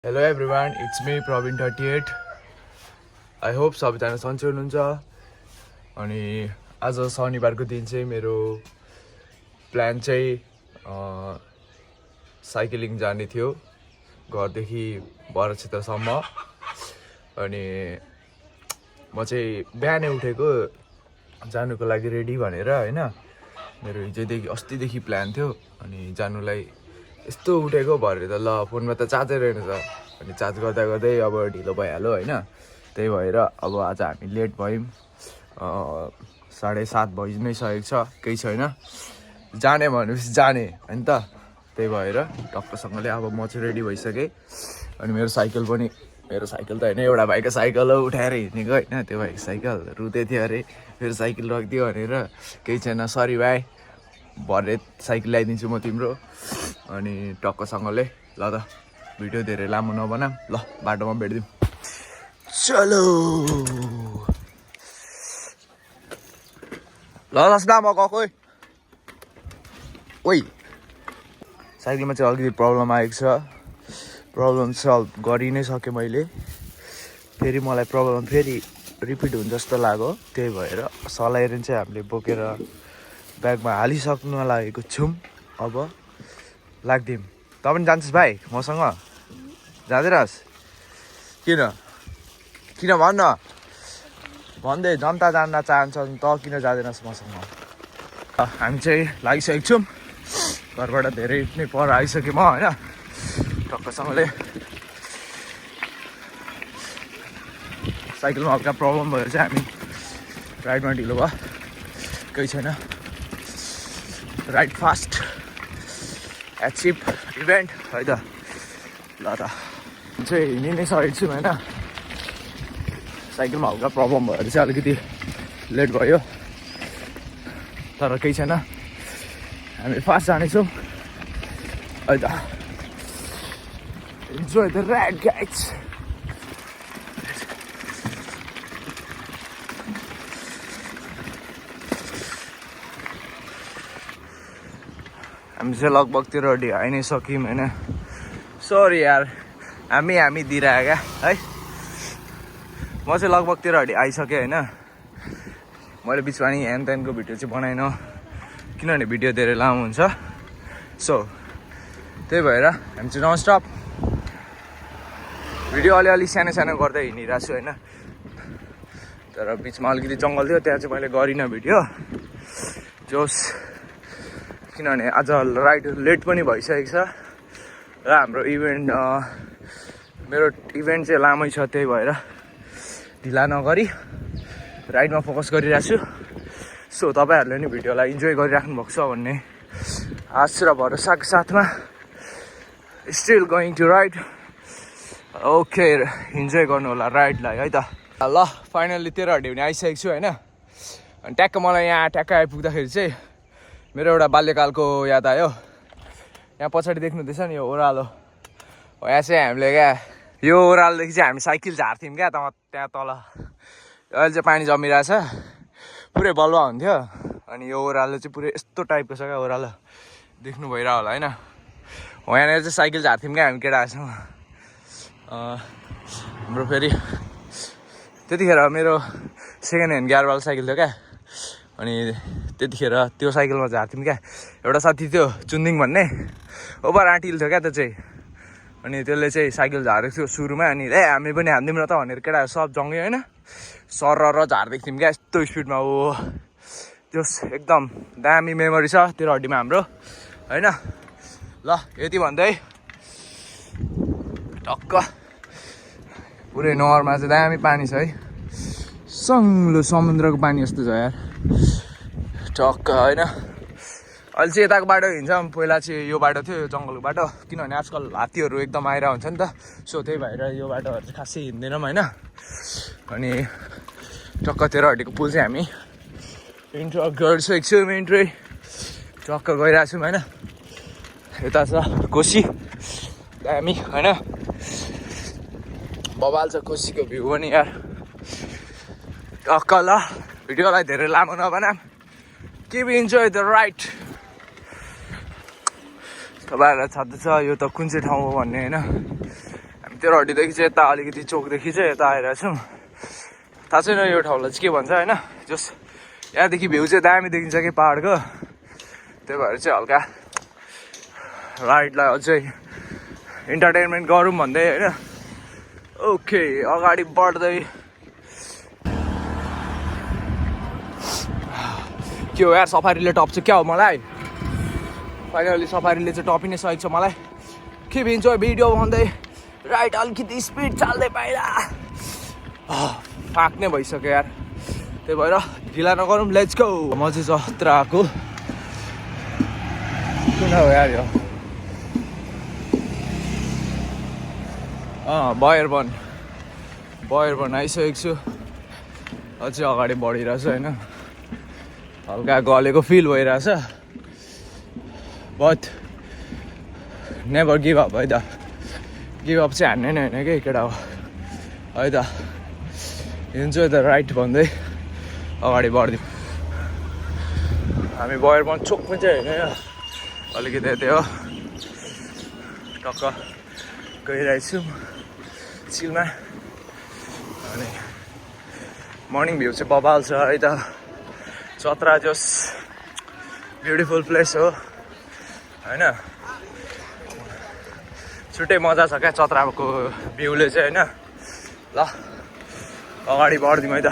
Hello everyone, it's me Praveen38. I hope सबैजना सन्चै हुनुहुन्छ। अनि आज शनिबारको दिन चाहिँ मेरो प्लान चाहिँ साइक्लिङ जाने थियो घरदेखि बरक्षेत्रसम्म। अनि म चाहिँ बिहानै उठेको जानुको लागि रेडी भनेर हैन। मेरो हिजोदेखि अस्तिदेखि प्लान थियो अनि जानुलाई यस्तो उठेको भरे त ल फोनमा त चार्जै रहेनछ। अनि चार्ज गर्दा गर्दै अब ढिलो भइहाल्यो हैन। त्यही भएर अब आज हामी लेट भयौँ। 7:30 बजि नै सकेको छ, केही छैन। जाने भनेपछि जाने हैन त। त्यही भएर टक्कसँगले अब म चाहिँ रेडी भइसकेँ। अनि मेरो साइकल त हैन, एउटा भाइको साइकल हो उठाएर हिँडेको हैन। त्यो भाइको साइकल रुँदै थियो अरे, मेरो साइकल राखिदियो भनेर। केही छैन, सरी भाइ, भरे साइकल ल्याइदिन्छु म तिम्रो। अनि टक्कसँगले ल त भिडियो धेरै लामो नबनाम, ल बाटोमा भेट्दिउँ। चलो ल लस्ना म गएको। ओइ साइकलमा चाहिँ अलिकति प्रब्लम आएको छ। प्रब्लम सल्भ गरि नै सकेँ मैले। फेरि मलाई प्रब्लम रिपिट हुन्छ जस्तो लाग्यो। त्यही भएर सलाइरन चाहिँ हामीले बोकेर ब्यागमा हालिसक्नु लागेको छौँ। अब लाग्दिउँ। त पनि जान्छस् भाइ मसँग? जाँदैनस्? किन भन्न? भन्दै जनता जान्न चाहन्छन् त किन जाँदैनस् मसँग? हामी चाहिँ लागिसकेको छौँ। घरबाट धेरै नै पर आइसकेँ म होइन। टक्कसँगले साइकलमा हल्का प्रब्लम भएर चाहिँ हामी राइडमा ढिलो भयो, केही छैन। राइड फास्ट एचिभ इभेन्ट है त। ल त चाहिँ हिँडि नै सकेको छु होइन। साइकलमा हल्का प्रब्लम भएर चाहिँ अलिकति लेट भयो, तर केही छैन। हामी फास्ट जानेछौँ है त। Enjoy the ride guys. हामी चाहिँ लगभगतिर आइ नै सक्यौँ होइन। सरी यार, हामी दिइरह्यो क्या है। म चाहिँ लगभगतिर आइसकेँ होइन। मैले बिचमा नि हेन तेनको भिडियो चाहिँ बनाइन, किनभने भिडियो धेरै लामो हुन्छ। सो त्यही भएर हामी चाहिँ ननस्टप भिडियो अलिअलि सानो सानो गर्दै हिँडिरहेको छु होइन। तर बिचमा अलिकति जङ्गल थियो, त्यहाँ चाहिँ मैले गरिनँ भिडियो जोस्, किनभने आज राइड लेट पनि भइसकेको छ। र हाम्रो मेरो इभेन्ट चाहिँ लामै छ। त्यही भएर ढिला नगरी राइडमा फोकस गरिरहेको छु। सो तपाईँहरूले नि भिडियोलाई इन्जोय गरिराख्नु भएको छ भन्ने आशा र भरोसाको साथमा still going to ride. Okay, enjoy गर्नु होला राइडलाई है त। ल फाइनल्ली 13 भने आइसकेको छु होइन। अनि ट्याक्क मलाई यहाँ आइपुग्दाखेरि चाहिँ मेरो एउटा बाल्यकालको याद आयो। यहाँ पछाडि देख्नुहुँदैछ नि, यो ओह्रालो हो। यहाँ चाहिँ हामीले क्या यो ओह्रालोदेखि चाहिँ हामी साइकल झार्थ्यौँ क्या त्यहाँ तल। अहिले चाहिँ पानी जमिरहेछ, पुरै बलुवा हुन्थ्यो। अनि यो ओह्रालो चाहिँ पुरै यस्तो टाइपको छ क्या ओह्रालो, देख्नु भइरह होला होइन। हो यहाँनिर चाहिँ साइकल झार्थ्यौँ क्या हामी केटाहरूसँग। हाम्रो फेरि त्यतिखेर मेरो सेकेन्ड ह्यान्ड गियरवाला साइकल थियो क्या। अनि त्यतिखेर त्यो साइकलमा झार्थ्यौँ क्या। एउटा साथी थियो चुन्दिङ भन्ने, ओभर आँटिल थियो क्या त्यो चाहिँ। अनि त्यसले चाहिँ साइकल झारेको थियो सुरुमा। अनि हामी पनि हान्दिउँ न त भनेर केटाहरू सब जङ्गे होइन, सर र झार्दैको थियौँ क्या यस्तो स्पिडमा। ओ त्यो एकदम दामी मेमोरी छ त्यो हड्डीमा हाम्रो होइन। ल यति भन्दै टक्क पुरै नहरमा चाहिँ दामी पानी छ है, सङ्लो समुद्रको पानी जस्तो छ यार टक्क होइन। अहिले चाहिँ यताको बाटो हिँड्छ, पहिला चाहिँ यो बाटो थियो, यो जङ्गलको बाटो। किनभने आजकल हात्तीहरू एकदम आइरहेको हुन्छ नि त। सो त्यही भएर यो बाटोहरू चाहिँ खासै हिँड्दैनौँ होइन। अनि टक्क 13 हड्डीको पुल चाहिँ हामी इन्ट्रो गरिसकेको छौँ। इन्ट्री टक्क गइरहेको छौँ होइन। यता छ कोसी दामी होइन, बबाल छ कोसीको भ्यू पनि यार टक्क। ल भिडियोलाई धेरै लामो नबनाम, कीप इन्जोय द राइड। तपाईँहरूलाई थाहा छ यो त कुन चाहिँ ठाउँ हो भन्ने होइन। हामी त्यो हड्डीदेखि चाहिँ यता अलिकति चोकदेखि चाहिँ यता आइरहेको छौँ। थाहा छैन यो ठाउँलाई चाहिँ के भन्छ होइन। जस यहाँदेखि भ्यू चाहिँ दामी देखिन्छ कि पाहाडको, त्यही भएर चाहिँ हल्का राइडलाई अझै इन्टरटेनमेन्ट गरौँ भन्दै होइन। ओके अगाडि बढ्दै के हो यार, सफारीले टप्छ क्या हो मलाई। फाइनली सफारीले चाहिँ टपिनै सकेको छ मलाई। के इन्जोय भिडियो भन्दै राइट अलिकति स्पिड चाल्दै पाइला फाक्ने भइसक्यो यार, त्यही भएर ढिला नगरौँ, लेट्स गो। म चाहिँ जत्राको किन हो यार यो बयरबन आइसकेको छु। अझै अगाडि बढिरहेछ होइन, हल्का गलेको फिल भइरहेछ। बट नेभर गिभ अप है त, गिभ अप चाहिँ हान्ने नै होइन कि केटा हो है त। इन्जोय द राइट भन्दै अगाडि बढ्दिउँ। हामी बयरबन चोकमा चाहिँ होइन, अलिकति यतै हो टक्क गइरहेछौँ चिलमा। अनि मर्निङ भ्यू चाहिँ बबाल छ है त। चत्रा जस ब्युटिफुल प्लेस हो होइन, छुट्टै मजा छ क्या चत्राको भ्यूले चाहिँ होइन। ल अगाडि बढ्दिउँ है त।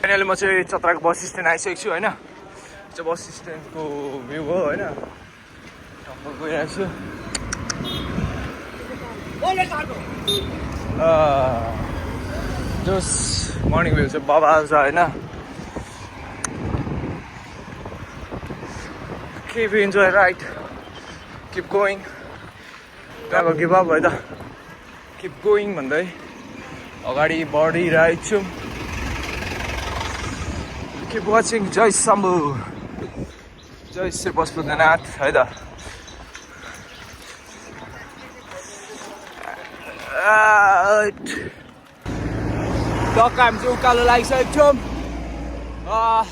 फाइनली म चाहिँ चत्राको बस स्ट्यान्ड आइसकेको छु होइन। चाहिँ बस स्ट्यान्डको भ्यू हो होइन, टक्क गइरहेको छु। जस मर्निङ भ्यू चाहिँ बबाल छ होइन। Keep enjoy right, keep going, never give up है त। Keep going भन्दै अगाडि बढिरहेको छु। Keep watching जय शम्भु, जय श्री पशुपतिनाथ है त। टक्क हामी चाहिँ उकालो लागिसकेको छौँ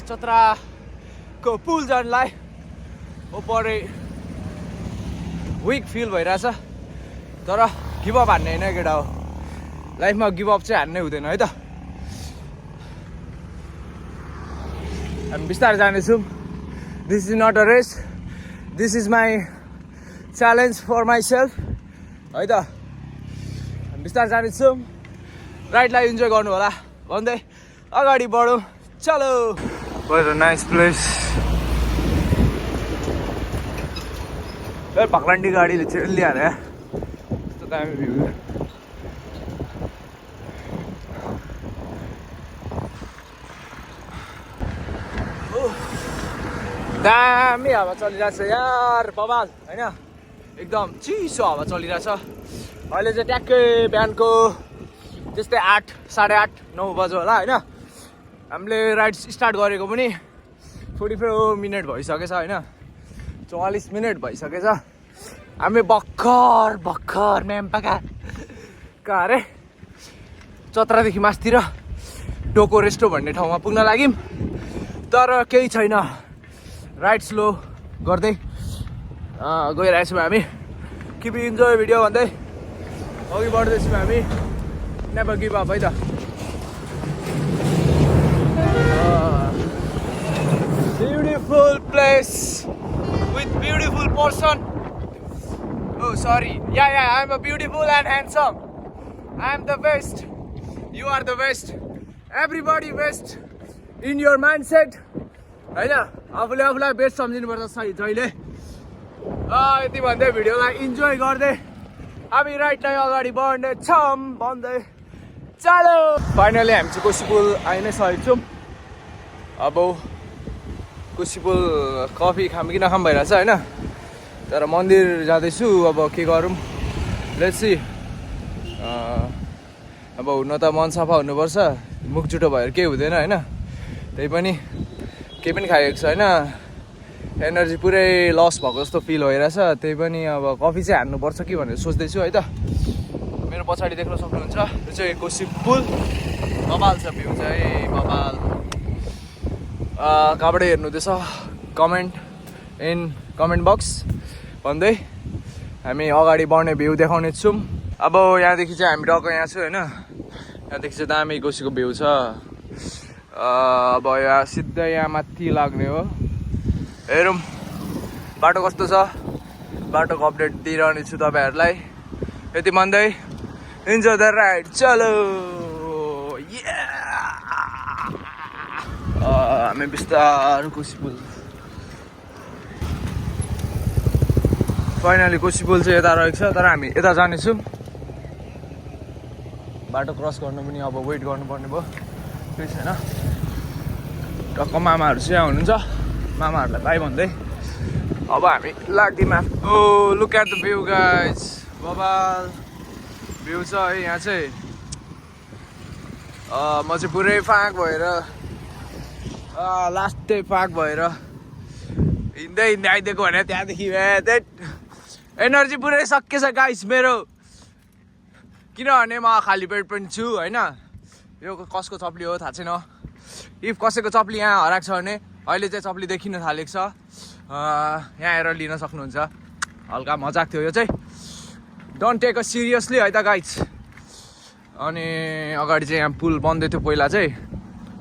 चत्राको पुल जानलाई। ओपरै विक फिल भइरहेछ, तर गिभअप हान्ने होइन केटा हो। लाइफमा गिभअप चाहिँ हान्नै हुँदैन है त। हामी बिस्तारै जानेछौँ। This is not a race, this is my challenge for my self है त। हामी बिस्तारै जानेछौँ, राइडलाई इन्जोय गर्नु होला भन्दै अगाडि बढौँ। चलो नाइस प्लेस। भक्लान्डी गाडीले चाहिँ ल्याएर यस्तो दामी भ्यू। दामी हावा चलिरहेछ यार, बबाल होइन। एकदम चिसो हावा चलिरहेछ। अहिले चाहिँ ट्याक्कै बिहानको त्यस्तै 8, साढे 8, 9 बज्यो होला होइन। हामीले राइड स्टार्ट गरेको पनि 44 मिनट भइसकेछ होइन, 44 मिनट भइसकेछ। हामी भर्खर म्याम्पाका कहाँ अरे चत्रादेखि मासतिर टोको रेस्टो भन्ने ठाउँमा पुग्न लाग्यौँ, तर केही छैन। राइड स्लो गर्दै गइरहेछौँ हामी। किप इन्जोय भिडियो भन्दै अघि बढ्दैछौँ हामी। नेभर गिभ अप है त। Beautiful place with beautiful person. Oh sorry, yeah I'm a beautiful and handsome. I am the best, you are the best, everybody best in your mindset हैन। आफूले आफूलाई best सम्झिनुपर्छ सही जहिले। यति भन्दै भिडियोलाई इन्जोय गर्दै हामी राइडलाई अगाडि बढ्ने छौँ भन्दै चलो। फाइनली हामी चाहिँ कोशी पुल आइ नै सकेको छौँ। अब कोशी पुल कफी खाम कि नखाम भइरहेछ होइन, तर मन्दिर जाँदैछु। अब के गरौँ, लेट्स सी। अब हुन त मन सफा हुनुपर्छ, मुख जुठो भएर केही हुँदैन होइन। त्यही पनि केही पनि खाएको छैन, एनर्जी पुरै लस भएको जस्तो फिल भइरहेछ। त्यही पनि अब कफी चाहिँ हान्नुपर्छ कि भनेर सोच्दैछु है त। मेरो पछाडि देख्न सक्नुहुन्छ यो चाहिँ कोशी पुल। बबाल छ भ्यू चाहिँ बबाल। कहाँबाट हेर्नु हुँदैछ कमेन्ट बक्स भन्दै हामी अगाडि बढ्ने भ्यू देखाउने छौँ। अब यहाँदेखि चाहिँ हामी टक्क यहाँ छु होइन, यहाँदेखि चाहिँ दामी कोसीको भ्यू छ। अब यहाँ सिधै यहाँ माथि लाग्ने हो। हेरौँ बाटो कस्तो छ, बाटोको अपडेट दिइरहने छु तपाईँहरूलाई। यति भन्दै इन्जोय द राइड, चलो। हामी बिस्तारो कोसी पुल, फाइनली कोसी पुल चाहिँ यता रहेको छ, तर हामी यता जानेछौँ। बाटो क्रस गर्नु पनि अब वेट गर्नुपर्ने भयो, केही छैन। टक्क मामाहरू चाहिँ यहाँ हुनुहुन्छ, मामाहरूलाई बाई भन्दै अब हामी लाग्दिमा। Oh look at the view guys, बबाल भ्यू छ है यहाँ चाहिँ। म चाहिँ पुरै फाँक भएर लास्टै फाँक भएर हिँड्दै हिँड्दै आइदिएको भने त्यहाँदेखि एनर्जी पुरै सकिएछ गाइस मेरो, किनभने म खाली पेट पनि छु होइन। यो कसको चप्ली हो थाहा छैन, इफ कसैको चप्ली यहाँ हराएको छ भने अहिले चाहिँ चप्ली देखिन थालेको छ, यहाँ आएर लिन सक्नुहुन्छ। हल्का मजाक थियो यो चाहिँ, डोन्ट टेक अ सिरियसली है त गाइज। अनि अगाडि चाहिँ यहाँ पुल बन्दै थियो पहिला चाहिँ,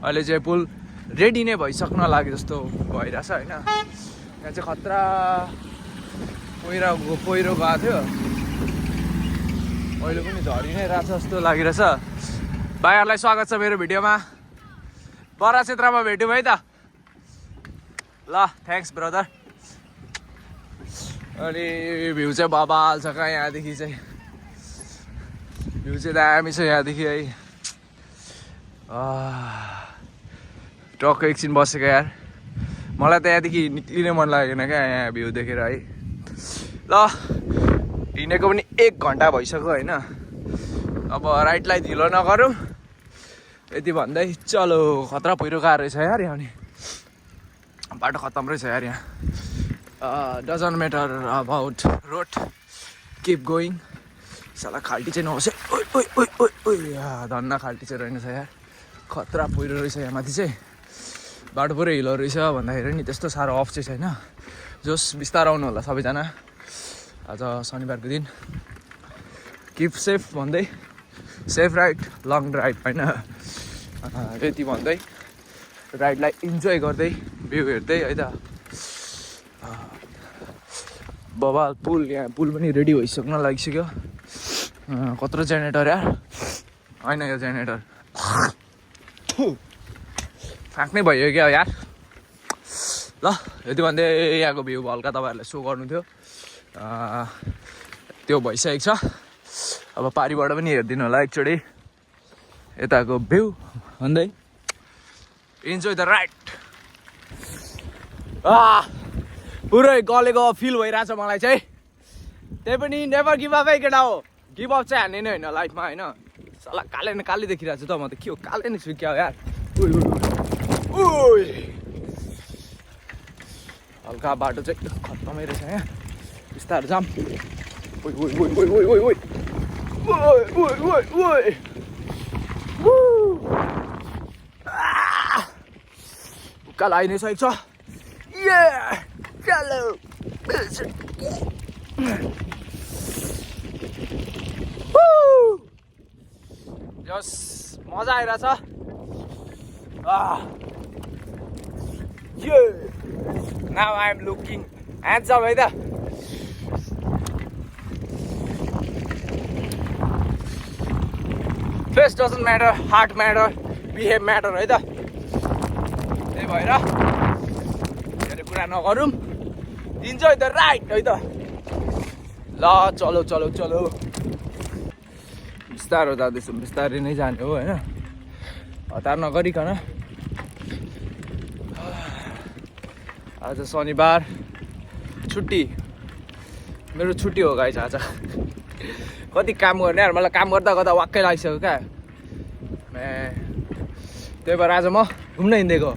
अहिले चाहिँ पुल रेडी नै भइसक्न लाग्यो जस्तो भइरहेछ होइन। यहाँ चाहिँ खतरा पहिरो गएको थियो, अहिले पनि झरी नै रहेछ जस्तो लागिरहेछ। भाइहरूलाई स्वागत छ मेरो भिडियोमा, बरा क्षेत्रमा भेट्यौँ है त, ल थ्याङ्क्स ब्रदर। अनि भ्यू चाहिँ बबाल छ कहाँ, यहाँदेखि चाहिँ भ्यू चाहिँ दामी छ यहाँदेखि है। टक्क एकछिन बसेको यार, मलाई त यहाँदेखि निक्लिनै मन लागेन क्या यहाँ भ्यू देखेर है। ल हिँडेको पनि 1 घन्टा भइसक्यो होइन, अब राइटलाई ढिलो नगरौँ यति भन्दै चलो। खतरा पहिरो गएको रहेछ यार यहाँ, नि बाटो खतम रहेछ यार यहाँ। Doesn't matter about road, keep going. साला खाल्टी चाहिँ नहोस् है, धन्न खाल्टी चाहिँ रहेन छ यार, खतरा पहिरो रहेछ यहाँ माथि चाहिँ। बाटो पुरै हिलो रहेछ भन्दाखेरि नि त्यस्तो साह्रो अफ चाहिँ छैन। जोस् बिस्तारो आउनु होला सबैजना, आज शनिबारको दिन। किप सेफ भन्दै, सेफ राइड, लङ ड्राइभ होइन, यति भन्दै राइडलाई इन्जोय गर्दै भ्यू हेर्दै है त। बबाल पुल, यहाँ पुल पनि रेडी भइसक्न लागिसक्यो। कत्रो जेनेरेटर यार, होइन यो जेनेरेटर फाँक्नै भयो क्या यार। ल यति भन्दै यहाँको भ्यू हल्का तपाईँहरूलाई सो गर्नु थियो, त्यो भइसकेको छ। अब पारिबाट पनि हेरिदिनु होला एकचोटि यताको भ्यू भन्दै इन्जोय द राइड। पुरै गलेको फिल भइरहेछ मलाई चाहिँ, त्यही पनि नेभर गिभ अप है केटा हो। गिभ अप चाहिँ हान्ने नै होइन लाइफमा होइन। सल्लाह काले न काले देखिरहेको छु त म त, के हो काले नै छु क्या यार। हल्का बाटो चाहिँ खत्तमै रहेछ यहाँ, बिस्तारो जाम। उकालो आइ नै सकेको छ। जस मजा आइरहेछ। Now I am looking handsome है त। Face doesn't matter, heart matter, behave matter है त। त्यही भएर धेरै कुरा नगरौँ, इन्जोय द राइड है त। ल चलो चलो चलो, बिस्तारो जाँदैछौँ, बिस्तारै नै जाने हो होइन, हतार नगरिकन। आज शनिबार छुट्टी, मेरो छुट्टी हो गाइस आज। कति काम गर्ने यार, मलाई काम गर्दा गर्दा वाक्कै लागिसक्यो क्या। त्यही भएर आज म घुम्न हिँडेको।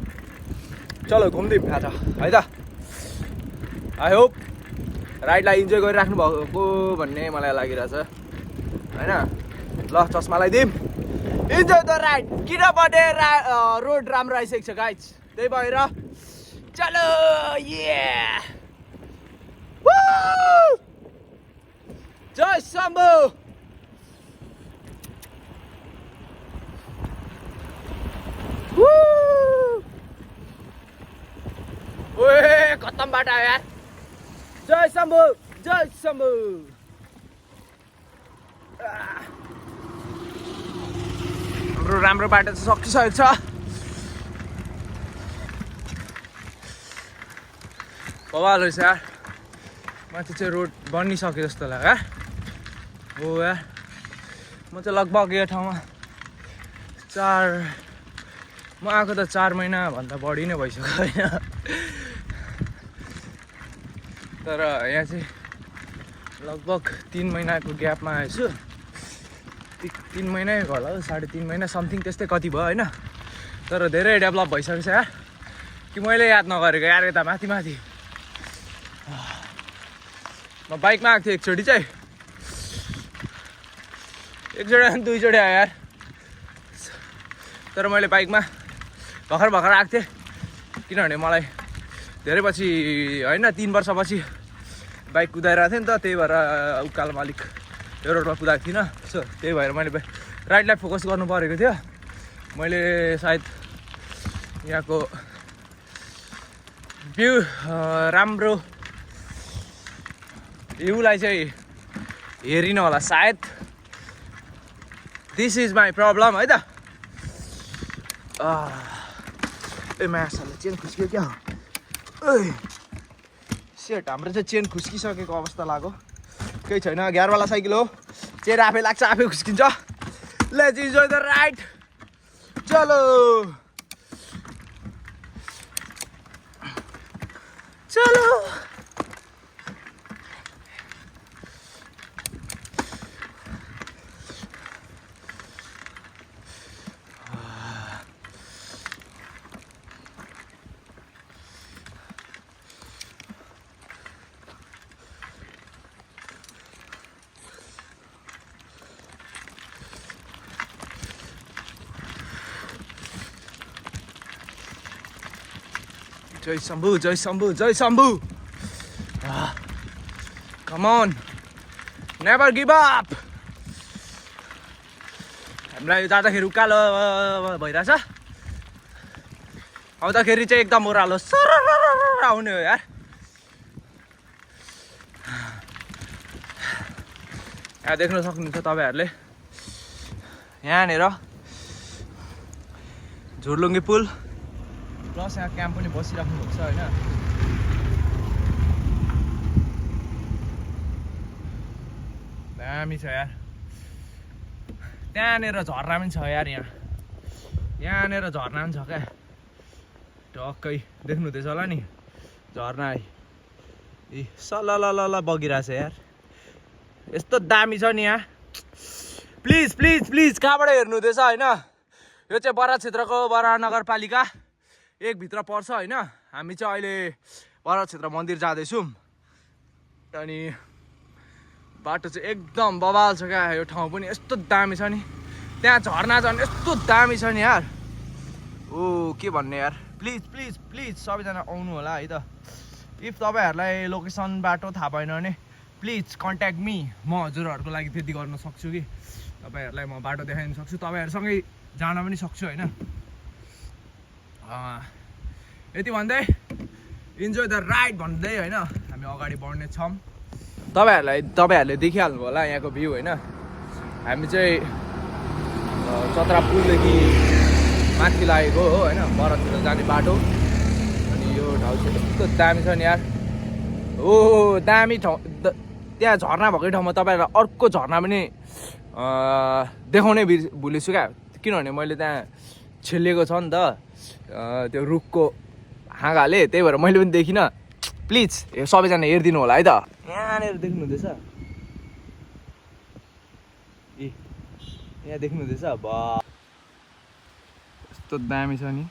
चलो घुम्दिउँ आज है त। आई होप राइडलाई इन्जोय गरिराख्नु भएको भन्ने मलाई लागिरहेछ होइन। ल चस्मा लगाइदिउँ, इन्जोय द राइड। किनभने रोड राम्रो आइसकेको छ गाइस, त्यही भएर चलो। जय शम्भु। बाटो आयो यार जय शम्भु जय शम्भु हाम्रो राम्रो बाटो चाहिँ सकिसकेको छ बवाल रहेछ यार माथि चाहिँ रोड बनिसक्यो जस्तो लाग्यो हो यार म चाहिँ लगभग यो ठाउँमा म आएको त 4 महिनाभन्दा बढी नै भइसक्यो होइन तर यहाँ चाहिँ लगभग 3 महिनाको ग्यापमा आएछु 3 महिनै होला 3.5 महिना समथिङ त्यस्तै कति भयो होइन तर धेरै डेभलप भइसकेको छ यार कि मैले याद नगरेको यार यता माथि माथि म बाइकमा आएको थिएँ एकचोटि चाहिँ एकचोटि अनि दुईचोटि आयो यार तर मैले बाइकमा भर्खर आएको थिएँ किनभने मलाई धेरै पछि होइन 3 वर्षपछि बाइक कुदाइरहेको थिएँ नि त त्यही भएर उकालोमा अलिक यो रोडमा कुदाएको थिइनँ सो त्यही भएर मैले राइडलाई फोकस गर्नु परेको थियो मैले सायद यहाँको भ्यू राम्रो भ्यूलाई चाहिँ हेरिनँ होला सायद दिस इज माई प्रब्लम है त ए मासले चेन खुस्कियो क्या सेट हाम्रो चाहिँ चेन खुस्किसकेको अवस्था लाग्यो केही छैन ग्यारवाला साइकल हो चेन आफै लाग्छ आफै खुस्किन्छ लेट्स इन्जोय द राइड चलो चलो जय शम्भु जय शम्भु जय शम्भु कम अन नेभर गिभ अप हामीलाई जाँदाखेरि उकालो भइरहेछ आउँदाखेरि चाहिँ एकदम ओह्रालो सरर आउने हो यार यहाँ देख्न सक्नुहुन्छ तपाईहरुले यहाँनिर झुर्लुङ्गे पुल प्लस यहाँ क्याम्प पनि बसिराख्नु भएको छ हैन दामी छ यार त्यहाँनिर झरना पनि छ यार यहाँनिर झरना पनि छ क्या टक्कै देख्नु हुँदैछ होला नि झरना ए सललल बगिरहेछ यार यस्तो दामी छ नि यहाँ प्लिज प्लिज प्लिज कहाँबाट हेर्नु हुँदैछ हैन यो चाहिँ बराक क्षेत्रको बराक नगरपालिका 1 भित्र पर्छ हैन हामी चाहिँ अहिले बराक क्षेत्र मन्दिर जाँदैछौँ अनि बाटो चाहिँ एकदम बवाल छ क्या यो ठाउँ पनि यस्तो दामी छ नि त्यहाँ झरना झन् यस्तो दामी छ नि यार ओ के भन्ने यार प्लिज प्लिज प्लिज सबैजना आउनु होला है त इफ तपाईहरुलाई लोकेसन बाटो थाहा भएन भने प्लिज कन्ट्याक्ट मी म हजुरहरुको लागि त्यति गर्न सक्छु कि तपाईहरुलाई म बाटो देखाइन सक्छु तपाईहरुसँगै जान पनि सक्छु हैन यति भन्दै इन्जोय द राइड भन्दै हैन हामी अगाडि बढ्ने छौं तपाईहरुले देखिहाल्नु होला यहाँको भ्यू हैन हामी चाहिँ चतरा पुलदेखि माथि लागेको हो हैन बराकतिर जाने बाटो अनि यो ठाउँ चाहिँ यस्तो दामी छ नि यार ओ दामी ठाउँ त्यहाँ झरना भएकै ठाउँमा तपाईहरुलाई अर्को झरना पनि देखाउनै भुलेछु क्या किनभने मैले त्यहाँ छेलिएको छ नि त त्यो रुखको हाँगाले त्यही भएर मैले पनि देखिनँ प्लिज सबैजना हेरिदिनु होला है त यहाँनिर देख्नु हुँदैछ ए यहाँ देख्नु हुँदैछ बा यस्तो दामी छ नि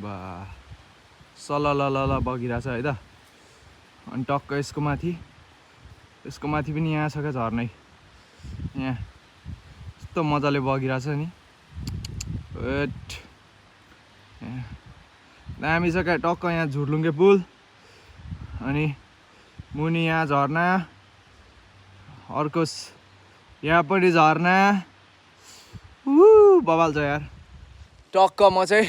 बा सललल बगिरहेछ है त अनि टक्क यसको माथि पनि यहाँ छ क्या झर्नै यहाँ यस्तो मजाले बगिरहेछ नि वेट दामी छ क्या टक्क यहाँ झुर्लुङ्गे पुल अनि मुनि यहाँ झर्ना अर्को यहाँ पनि झर्ना बवाल छ यार टक्क म चाहिँ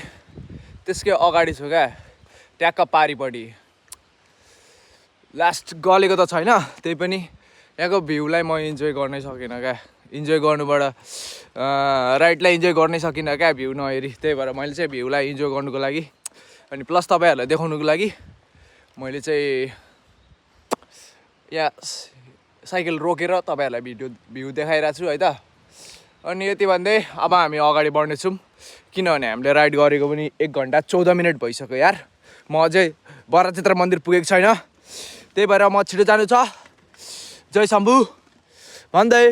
त्यसकै अगाडि छु क्या ट्याक्क पारिपट्टि लास्ट गलेको त छैन, त्यही पनि यहाँको भ्यूलाई म इन्जोय गर्नै सकिनँ क्या। इन्जोय गर्नुबाट राइडलाई इन्जोय गर्नै सकिनँ क्या भ्यू नहेरी। त्यही भएर मैले चाहिँ भ्यूलाई इन्जोय गर्नुको लागि अनि प्लस तपाईँहरूलाई देखाउनुको लागि मैले चाहिँ यहाँ साइकल रोकेर तपाईँहरूलाई भ्यू देखाइरहेको छु है त। अनि यति भन्दै अब हामी अगाडि बढ्नेछौँ, किनभने हामीले राइड गरेको पनि 1 घन्टा 14 मिनट भइसक्यो यार। म अझै बराचित्र मन्दिर पुगेको छैन, त्यही भएर म छिटो जानु छ। जय शम्भु भन्दै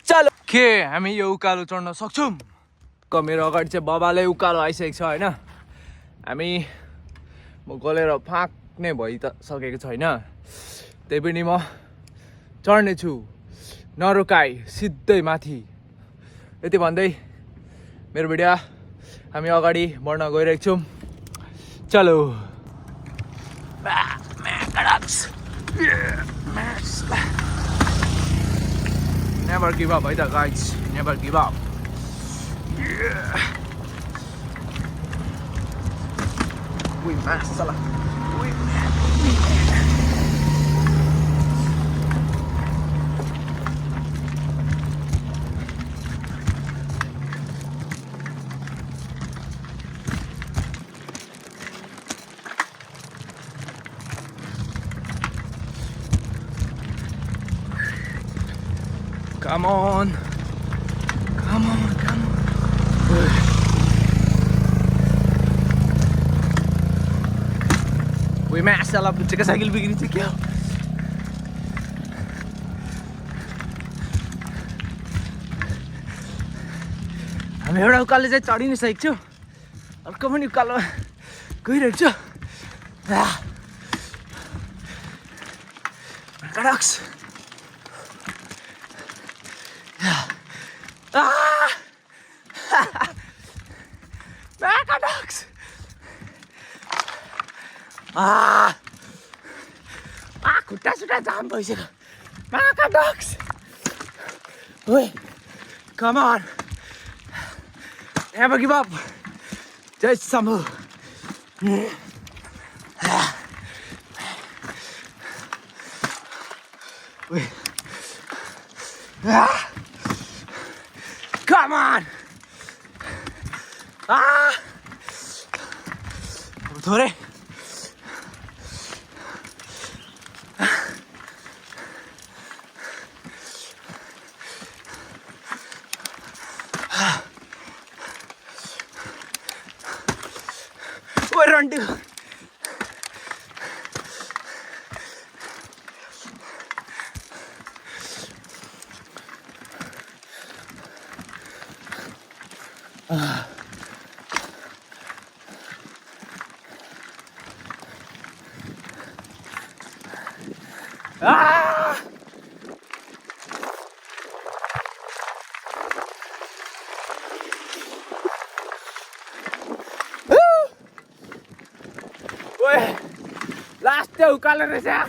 चलो। के हामी यो उकालो चढ्न सक्छौँ? मेरो अगाडि चाहिँ बाबाले उकालो आइसकेको छ होइन। हामी म गलेर फाक्ने भइ त सकेको छैन, त्यही पनि म चढ्नेछु नरोकाई सिधै माथि। यति भन्दै मेरो भिडियो हामी अगाडि बढ्न गइरहेको छौँ। चलो। Never give up है त guys, never give up. Uy, masalah. Uy. Come on. Come on, come on. Uy, masalah puncak cycle begini sih क्या? हामी एउटा उकालो चाहिँ चढि नै सकेको छु, अर्को पनि उकालो गइरहेको छु। कडक्स खुट्टा सुट्टा जाम भइसक्यो। Macadox. Wait, come on. Never give up. Jai Shambhu. Wait. Come on. थोड़े run to last two colors ya.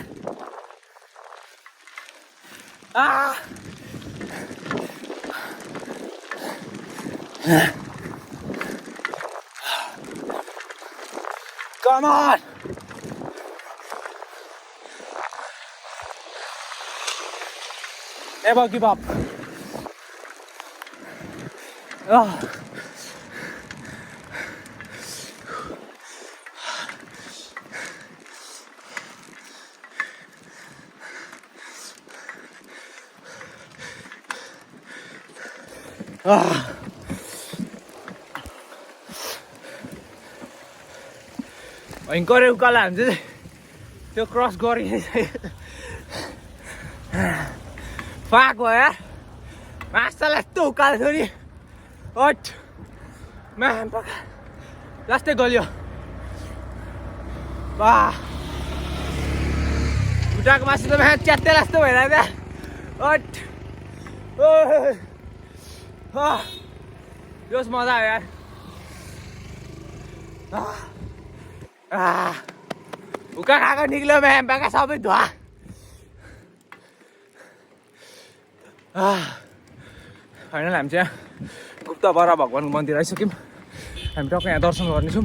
Come on. Never give up. भयङ्कर उकालो हामी चाहिँ त्यो क्रस गरिसक्यो। फाक भयो यार, मासला यस्तो उकालो थियो नि। हट म्याम पका लास्टै गल्यो। वाह खुट्टाको मासु त म्याम च्यात्ते जस्तो भइरहेको थियो। हट जोस् मजा आयो यार। उका खाएको निक्ल्यो म्याम पाका सबै धुवा। फाइनल हामी चाहिँ गुप्ता बरा भगवान्को मन्दिर आइसक्यौँ। हामी टक्कै यहाँ दर्शन गर्नेछौँ।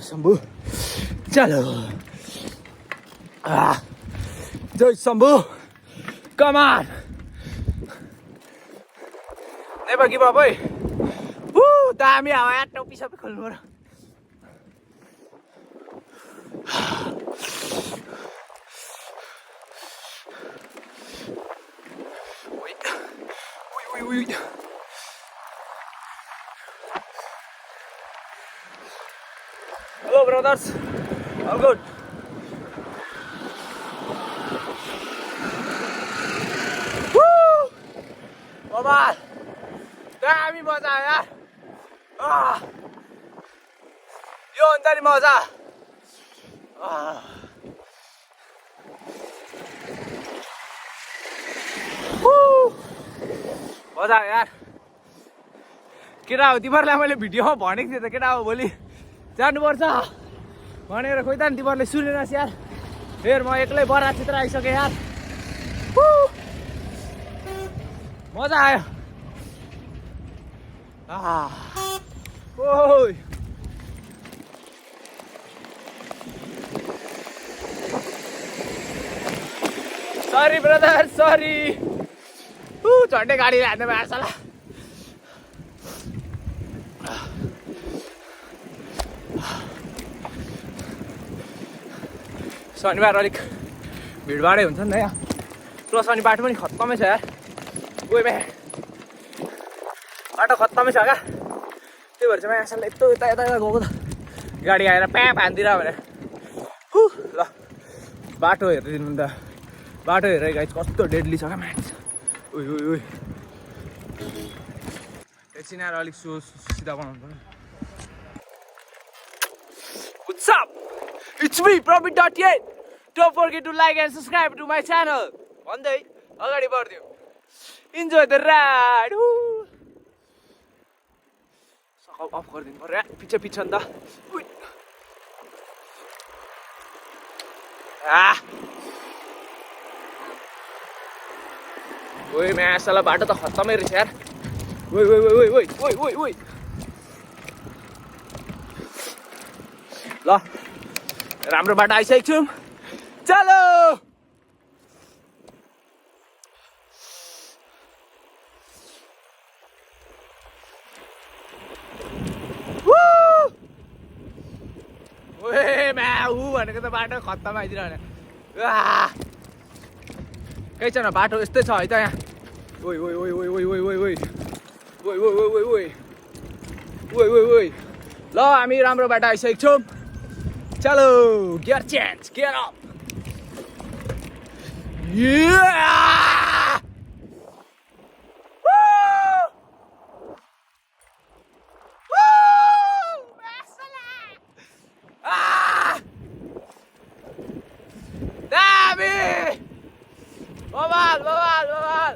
शम्भु चलो जय Shambhu come on never give up है दामी हावा यार टोपी सबै खोल्नु पर्यो Hello brothers, all good. Woo! Baba, दामी मजा आयो यार यो हुन्छ नि मजा मजा आयो यार केटा हो तिमीहरूलाई मैले भिडियोमा भनेको थिएँ त केटा हो भोलि जानुपर्छ भनेर खोइ त नि तिमीहरूले सुनेनस् यार फेरि म एक्लै बराततिर आइसकेँ यार मजा आयो ओइ सरी ब्रदर सरी झन्डै गाडी हान्नु भएको छ ल शनिबार अलिक भिडभाडै हुन्छ नि त यहाँ प्लस अनि बाटो पनि खत्तमै छ यार गयो म्या बाटो खत्तमै छ क्या त्यही भएर चाहिँ यहाँ यसलाई यस्तो यता यता गएको त गाडी आएर प्याप हान्दिरह भने ल बाटो हेरिदिनु त बाटो हेरेर गाइस कस्तो डेडली छ क्या म्याच उही उही उही एकछिन आएर अलिक सिधा बनाउनु पर्यो What's up? It's me, Probit.8. Don't forget to like and subscribe to my channel. भन्दै अगाडि बढ्दियो Enjoy the ride. सकल अफ गरिदिनु पर्यो पछि पछि नि त ओइ म्यासला बाटो त खत्तमै रहेछ यार ओइ ओइ ओइ ओइ ओइ ओइ ओइ ल राम्रो बाटो आइसकेको छौँ चलो ओए म्याउ भनेको त बाटो खत्तम आइदिरहने केही छैन बाटो यस्तै छ है त यहाँ ओइ ओइ ओइ ओइ ओइ ओइ ओइ ओइ ओइ ओइ ओइ ओइ ओइ ओइ ओइ ओइ ल हामी राम्रो बाटो आइसकेको छौँ चलो gear change gear up Bobal, bobal, bobal.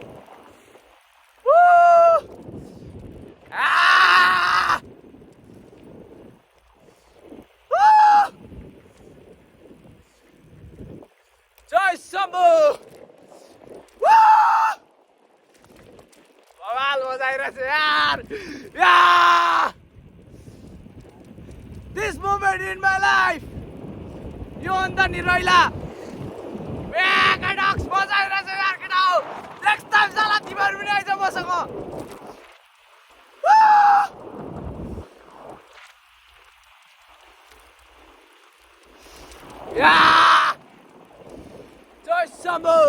Woo! Ah! Woo! Joy Shambhu! Woo! Bobal बजाइरहेछ यार. Yeah! This moment in my life. यो अन्त नि रैला. Mega dogs बजाइरहेछ यार केटा हो. Next time साला तिमीहरु पनि आइज मसँग. Yeah! Joy Shambhu!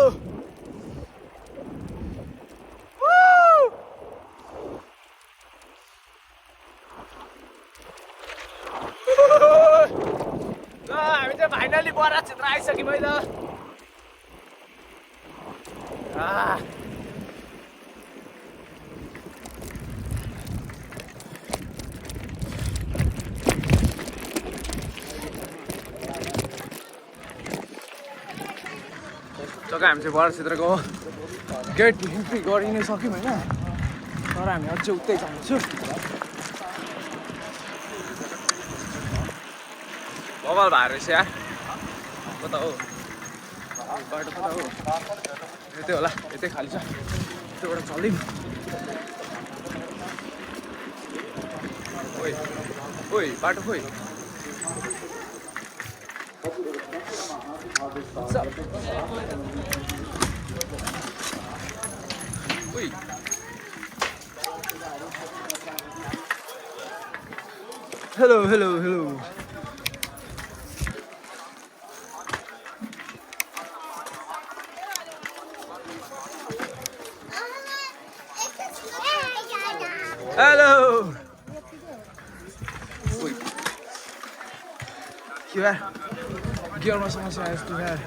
Woo! ल हामी चाहिँ फाइनली बरात क्षेत्र आइसक्यौँ है त जग्गा हामी चाहिँ बरात क्षेत्रको गेट इन्ट्री गरि नै सक्यौँ होइन तर हामी अझै उतै जान्छौँ बबाल भाइ रहेछ यार कता हो बाटो कता हो यतै होला यतै खाली छ यतैबाट चल्यौँ ओइ ओइ बाटो खोइ Ui. Hello, hello, hello. Hello. Ui. गियरमा समस्या आयो यस्तो यार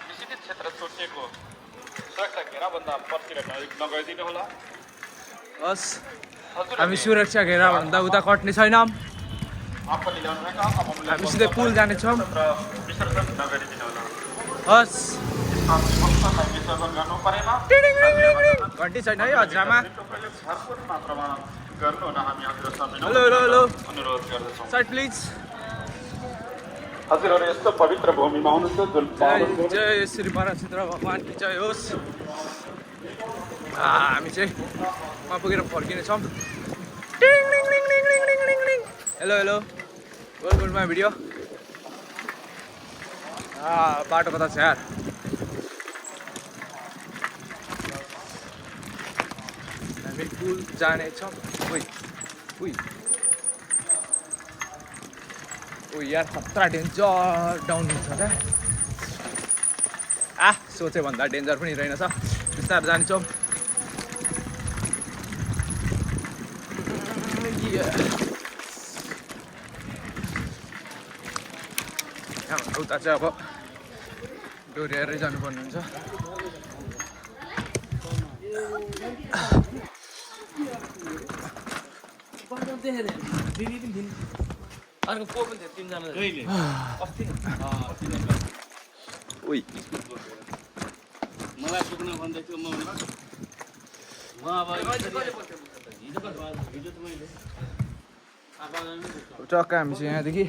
निषिद्ध क्षेत्र छोडिएको सुरक्षा घेराभन्दा पर्खेर नगइदिनु होला बस हामी सुरक्षा घेराभन्दा उता कट्ने छैनौँ आफूले ल्याउनुभएका हामी सिधै पुल जानेछौँ विसर्जन नगरिदिनु होला हस् भक्तलाई विसर्जन गर्नु परेमा घन्टी छैन है हजरामा भरपुर मात्रामा गर्नु हुन हामी हजुरसँग हेलो हेलो हेलो अनुरोध गर्दछौँ साइड प्लिज हजुरहरू यस्तो पवित्र भूमिमा हुनुहुन्छ जुन जय जय श्री परमचित्र भगवान की जय होस् हामी चाहिँ वहाँ पुगेर फर्किनेछौँ hello hello welcome my video बाटो कता छ यार हामी पुल जानेछौँ उइ उइ ओ यार खतरा डेन्जर डाउन छ क्या सोचे भन्दा डेन्जर पनि रहेनछ बिस्तारै जान्छौँ उता चाहिँ अब डोर्याएरै जानुपर्ने हुन्छ उइ मलाई पुग्न भन्दै थियो म अब टक्क हामी चाहिँ यहाँदेखि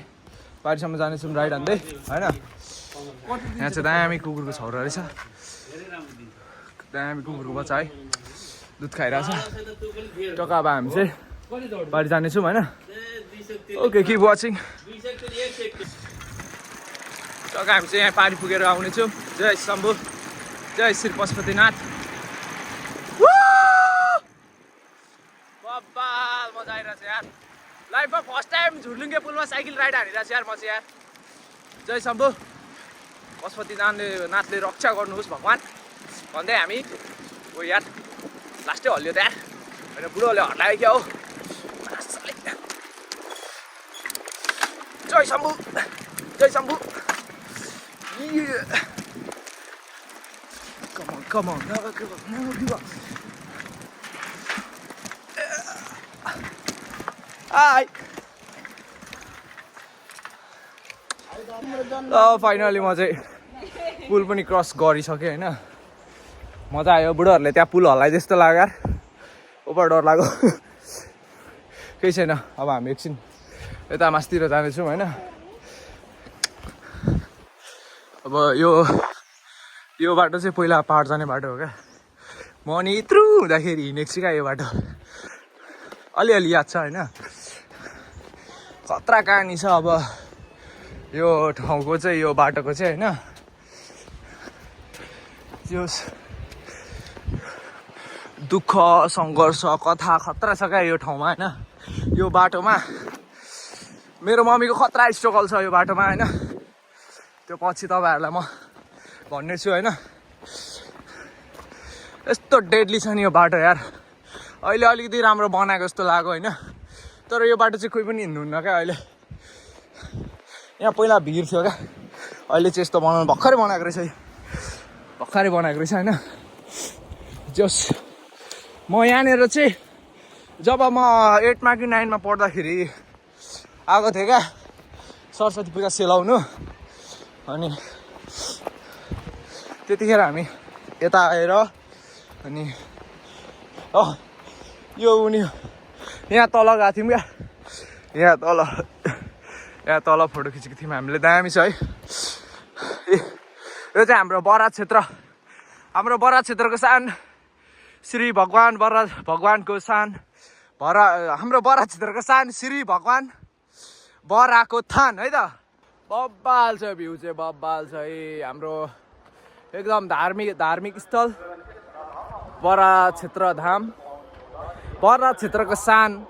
पारीसम्म जानेछौँ राइड हान्दै होइन यहाँ चाहिँ दामी कुकुरको छौरा रहेछ दामी कुकुरको बच्चा है दुध खाइरहेछ टक्क अब हामी चाहिँ पारी जानेछौँ होइन ओके किप वाचिङ टक्क हामी चाहिँ यहाँ पारी पुगेर आउनेछौँ जय शम्भु जय श्री पशुपतिनाथ बब्बाल मजा आइरहेछ यार लाइफमा फर्स्ट टाइम झुर्लुङ्गे पुलमा साइकल राइड हानिरहेको यार म चाहिँ यार जय शम्भु पशुपतिनाथले रक्षा गर्नुहोस् भगवान् भन्दै हामी हो यार लास्टै हल्लियो त यार होइन बुढोले हल्लायो क्या हो जय शम्भु जय Shambhu come on never give up Hi. Finally म चाहिँ पुल पनि क्रस गरिसकेँ होइन मजा आयो बुढोहरूले त्यहाँ पुल हल्लाए जस्तो लाग्यो यार ओभर डर लाग्यो केही छैन अब हामी एकछिन यता मासतिर जानेछौँ होइन अब यो बाटो चाहिँ पहिला पहाड जाने बाटो हो क्या म नि यत्रो हुँदाखेरि हिँडेको छु क्या यो बाटो अलिअलि याद छ होइन खतरा कहानी छ अब यो ठाउँको चाहिँ यो बाटोको चाहिँ होइन त्यो दुःख सङ्घर्ष कथा खतरा छ क्या यो ठाउँमा होइन यो बाटोमा मेरो मम्मीको खतरा स्ट्रगल छ यो बाटोमा होइन त्यो पछि तपाईँहरूलाई म भन्ने छु होइन यस्तो डेडली छ नि यो बाटो यार अहिले अलिकति राम्रो बनाएको जस्तो लाग्यो होइन तर यो बाटो चाहिँ कोही पनि हिँड्नुहुन्न क्या अहिले यहाँ पहिला भिड थियो क्या अहिले चाहिँ यस्तो बनाउनु भर्खरै बनाएको रहेछ होइन जस म यहाँनिर चाहिँ जब म 8मा कि 9मा पढ्दाखेरि आएको थिएँ क्या सरस्वती पूजा सेलाउनु अनि त्यतिखेर हामी यता आएर अनि यो यहाँ तल गएको थियौँ क्या, यहाँ तल फोटो खिचेको थियौँ हामीले। दामी छ है। यो चाहिँ हाम्रो बरात क्षेत्रको सान श्री भगवान भगवानको सान हाम्रो बरात क्षेत्रको सान श्री भगवान बराको थान है त। बब्बाल छ भ्यू चाहिँ, बब्बाल छ है। हाम्रो एकदम धार्मिक स्थल बरात क्षेत्रको सान